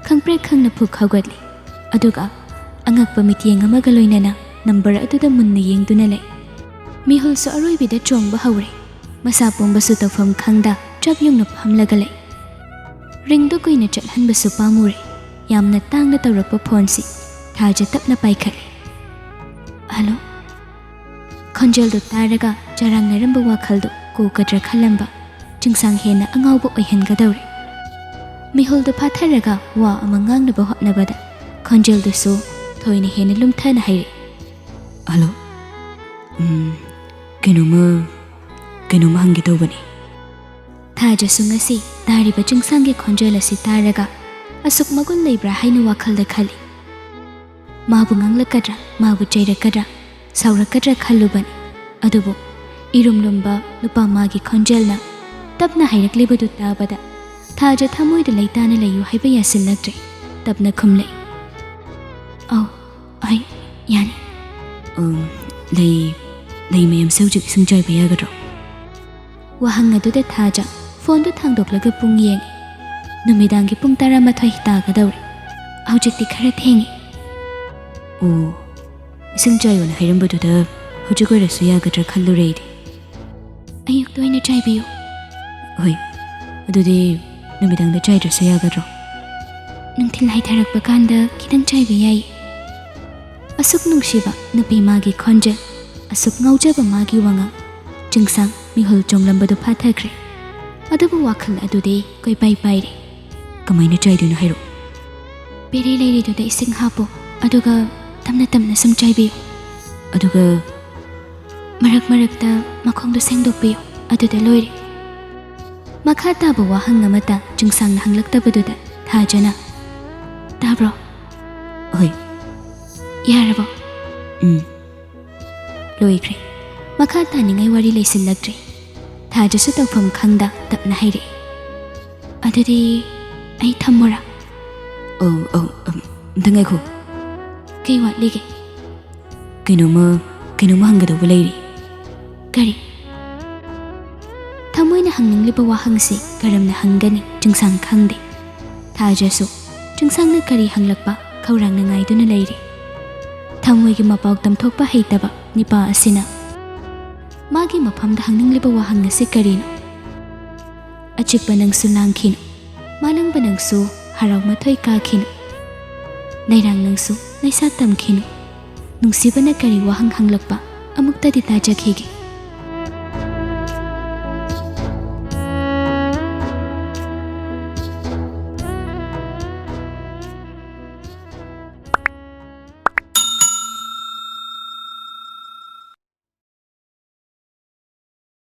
ꯈꯪꯄ꯭ꯔꯦꯛ ꯈꯪꯅ ꯐꯨꯛ ꯍꯧꯒꯠꯂꯤ꯫ ꯑꯗꯨꯒ ꯑꯉꯛꯄ ꯃꯤꯠꯌꯦꯡ ꯑꯃꯒ ꯂꯣꯏꯅꯅ ꯅꯝꯕꯔ ꯑꯗꯨꯗ ꯃꯨꯟꯅ ꯌꯦꯡꯗꯨꯅ ꯂꯩ꯫ ꯃꯤꯍꯨꯜꯁꯨ ꯑꯔꯣꯏꯕꯤꯗ ꯆꯣꯡꯕ ꯍꯧꯔꯦ꯫ ꯃꯁꯥ ꯄꯨꯝꯕꯁꯨ ꯇꯧꯐꯝ ꯈꯪꯗ ꯆꯞ ꯌꯨꯡꯅ ꯐꯝꯂꯒ ꯂꯩ꯫ ꯔꯤꯡꯗꯨ ꯀꯨꯏꯅ ꯆꯠꯍꯟꯕꯁꯨ ꯄꯥꯝꯃꯨꯔꯦ꯫ ꯌꯥꯝꯅ ꯇꯥꯡꯅ ꯇꯧꯔꯛꯄ ꯐꯣꯟꯁꯤ ꯊꯥꯖ ꯇꯞꯅ ꯄꯥꯏꯈꯠꯂꯦ꯫ "ꯍꯜꯂꯣ?" ꯈꯣꯟꯖꯦꯜꯗꯨ ꯇꯥꯔꯒ ꯆꯔꯥꯡꯅꯔꯝꯕ ꯋꯥꯈꯜꯗꯨ ꯀꯣꯛꯀꯗ꯭ꯔꯥ ꯈꯜꯂꯝꯕ ꯆꯤꯡꯁꯥꯡ ꯍꯦꯟꯅ ꯑꯉꯥꯎꯕ ꯑꯣꯏꯍꯟꯒꯗꯧꯔꯦ꯫ ꯃꯤꯍꯨꯜꯗꯨ ꯐꯥꯊꯔꯒ ꯋꯥ ꯑꯃ ꯉꯥꯡꯅꯕ ꯍꯣꯠꯅꯕꯗ ꯈꯣꯟꯖꯦꯜꯗꯨꯁꯨ ꯊꯣꯏꯅ ꯍꯦꯟꯅ ꯂꯨꯝꯊꯅ ꯍꯥꯏꯔꯛꯏ꯫ "ꯍꯜꯂꯣ꯫ ꯎꯝ, ꯀꯩꯅꯣꯝꯃ, ꯀꯩꯅꯣꯝꯃ ꯍꯪꯒꯦ ꯇꯧꯕꯅꯤ꯫" ꯊꯥꯖꯁꯨ ꯉꯁꯤ ꯇꯥꯔꯤꯕ ꯆꯤꯡꯁꯥꯡꯒꯤ ꯈꯣꯟꯖꯦꯜ ꯑꯁꯤ ꯇꯥꯔꯒ ꯑꯁꯨꯛ ꯃꯒꯨꯟ ꯂꯩꯕ꯭ꯔꯥ ꯍꯥꯏꯅ ꯋꯥꯈꯜꯗ ꯈꯜꯂꯤ꯫ ꯃꯥꯕꯨ ꯉꯥꯡꯂꯛꯀꯗ꯭ꯔꯥ, ꯃꯥꯕꯨ ꯆꯩꯔꯛꯀꯗ꯭ꯔꯥ, ꯁꯥꯎꯔꯛꯀꯗ꯭ꯔꯥ ꯈꯜꯂꯨꯕꯅꯤ꯫ ꯑꯗꯨꯕꯨ ꯏꯔꯨꯝ ꯂꯨꯝꯕ ꯅꯨꯄꯥ ꯃꯥꯒꯤ ꯈꯣꯟꯖꯦꯜꯅ ꯇꯞꯅ ꯍꯥꯏꯔꯛꯂꯤꯕꯗꯨ ꯇꯥꯕꯗ ꯊꯥꯖ ꯊꯃꯣꯏꯗ ꯂꯩꯇꯥꯅ ꯂꯩꯌꯨ ꯍꯥꯏꯕ ꯌꯥꯁꯤꯜꯂꯛꯇ꯭ꯔꯦ꯫ ꯇꯞꯅ ꯈꯨꯝꯂꯛꯏ꯫ "ꯑꯧ, ꯍꯣꯏ, ꯌꯥꯅꯤ꯫" "ꯑꯝ, ꯂꯩ, ꯂꯩ ꯃꯌꯥꯝꯁꯦ ꯍꯧꯖꯤꯛ ꯏꯁꯤꯡ ꯆꯥꯏꯕ ꯌꯥꯒꯗ꯭ꯔꯣ?" ꯋꯥꯍꯪ ꯑꯗꯨꯗ ꯊꯥꯖ ꯐꯣꯟꯗꯨ ꯊꯥꯡꯗꯣꯛꯂꯒ ꯄꯨꯡ ꯌꯦꯡꯉꯤ꯫ ꯅꯨꯃꯤꯗꯥꯡꯒꯤ ꯄꯨꯡ ꯇꯔꯥꯃꯥꯊꯣꯏ ꯇꯥꯒꯗꯧꯔꯦ꯫ ꯍꯧꯖꯤꯛꯇꯤ ꯈꯔ ꯊꯦꯡꯉꯤ꯫ "ꯑꯣ, ꯏꯁꯤꯡ ꯆꯥꯏꯌꯣꯅ ꯍꯥꯏꯔꯝꯕꯗꯨꯗ ꯍꯧꯖꯤꯛ ꯑꯣꯏꯔꯁꯨ ꯌꯥꯒꯗ꯭ꯔꯥ ꯈꯜꯂꯨꯔꯦ ꯑꯩꯗꯤ꯫" "ꯑꯌꯨꯛꯇ ꯑꯣꯏꯅ ꯆꯥꯏꯕꯤꯌꯨ꯫" "ꯍꯣꯏ, ꯑꯗꯨꯗꯤ ꯅꯨꯃꯤꯗꯥꯡꯗ ꯆꯥꯏꯗ꯭ꯔꯁꯨ ꯌꯥꯒꯗ꯭ꯔꯣ?" "ꯅꯨꯡꯊꯤꯜ ꯍꯥꯏꯊꯔꯛꯄ ꯀꯥꯟꯗ ꯈꯤꯇꯪ ꯆꯥꯏꯕ ꯌꯥꯏ꯫" ꯑꯁꯨꯛ ꯅꯨꯡꯁꯤꯕ ꯅꯨꯄꯤ ꯃꯥꯒꯤ ꯈꯣꯟꯖꯦꯜ, ꯑꯁꯨꯛ ꯉꯥꯎꯖꯕ ꯃꯥꯒꯤ ꯋꯥꯉꯥꯡ꯫ ꯆꯤꯡꯁꯥꯡ ꯃꯤꯍꯨꯜ ꯆꯣꯡꯂꯝꯕꯗꯨ ꯐꯥꯊꯈ꯭ꯔꯦ꯫ ꯑꯗꯨꯕꯨ ꯋꯥꯈꯜ ꯑꯗꯨꯗꯤ ꯀꯣꯏꯄꯥꯏ ꯄꯥꯏꯔꯦ꯫ "ꯀꯃꯥꯏꯅ ꯆꯥꯏꯗꯣꯏꯅꯣ ꯍꯥꯏꯔꯛꯑꯣ꯫" "ꯄꯦꯔꯦ ꯂꯩꯔꯤꯗꯨꯗ ꯏꯁꯤꯡ ꯍꯥꯞꯄꯣ, ꯑꯗꯨꯒ ꯇꯞꯅ ꯇꯞꯅ ꯁꯨꯝ ꯆꯥꯏꯕꯤꯌꯨ꯫ ꯑꯗꯨꯒ?" "ꯃꯔꯛ ꯃꯔꯛꯇ ꯃꯈꯣꯡꯗꯣ ꯁꯦꯡꯗꯣꯛꯄꯤꯌꯨ, ꯑꯗꯨꯗ ꯂꯣꯏꯔꯦ꯫" ꯃꯈꯥ ꯇꯥꯕ ꯋꯥꯍꯪ ꯑꯃꯠꯇ ꯆꯤꯡꯁꯥꯡꯅ ꯍꯪꯂꯛꯇꯕꯗꯨꯗ ꯊꯥꯖꯅ, "ꯇꯥꯕ꯭ꯔꯣ?" "ꯍꯣꯏ꯫" "ꯌꯥꯔꯕꯣ?" "ꯎꯝ꯫" ꯂꯣꯏꯈ꯭ꯔꯦ꯫ ꯃꯈꯥ ꯇꯥꯅꯤꯡꯉꯥꯏ ꯋꯥꯔꯤ ꯂꯩꯁꯤꯜꯂꯛꯇ꯭ꯔꯦ꯫ ꯊꯥꯖꯁꯨ ꯇꯧꯐꯝ ꯈꯪꯗ ꯇꯞꯅ ꯍꯥꯏꯔꯛꯑꯦ, "ꯑꯗꯨꯗꯤ ꯑꯩ ꯊꯝꯃꯨꯔꯥ?" "ꯑꯧ, ꯑꯧ, ꯑꯝ, ꯑꯝꯇ ꯉꯥꯏꯈꯣ꯫" "ꯀꯩ ꯋꯥꯠꯂꯤꯒꯦ?" "ꯀꯩꯅꯣꯝꯃ, ꯀꯩꯅꯣꯝꯃ ꯍꯪꯒꯗꯧꯕ ꯂꯩꯔꯤ꯫" "ꯀꯔꯤ?" ꯊꯃꯣꯏꯅ ꯍꯪꯅꯤꯡꯂꯤꯕ ꯋꯥꯍꯪꯁꯤ ꯀꯔꯝꯅ ꯍꯪꯒꯅꯤ ꯆꯤꯡꯁꯥꯡ ꯈꯪꯗꯦ꯫ ꯊꯥꯖꯁꯨ ꯆꯤꯡꯁꯥꯡꯅ ꯀꯔꯤ ꯍꯪꯂꯛꯄ ꯈꯧꯔꯥꯡꯅ ꯉꯥꯏꯗꯨꯅ ꯂꯩꯔꯤ꯫ ꯊꯃꯣꯏꯒꯤ ꯃꯄꯥꯎ ꯇꯝꯊꯣꯛꯄ ꯍꯩꯇꯕ ꯅꯤꯄꯥ ꯑꯁꯤꯅ ꯃꯥꯒꯤ ꯃꯐꯝꯗ ꯍꯪꯅꯤꯡꯂꯤꯕ ꯋꯥꯍꯪ ꯑꯁꯤ ꯀꯔꯤꯅꯣ? ꯑꯆꯤꯛꯄ ꯅꯪꯁꯨ ꯂꯥꯡꯈꯤꯅꯨ, ꯃꯥꯂꯪꯕ ꯅꯪꯁꯨ ꯍꯔꯥꯎ ꯃꯊꯣꯏ ꯀꯥꯈꯤꯅꯨ, ꯂꯩꯔꯥꯡ ꯅꯪꯁꯨ ꯂꯩꯁꯥ ꯇꯝꯈꯤꯅꯨ꯫ ꯅꯨꯡꯁꯤꯕꯅ ꯀꯔꯤ ꯋꯥꯍꯪ ꯍꯪꯂꯛꯄ ꯑꯃꯨꯛꯇꯗꯤ ꯇꯥꯖꯈꯤꯒꯦ꯫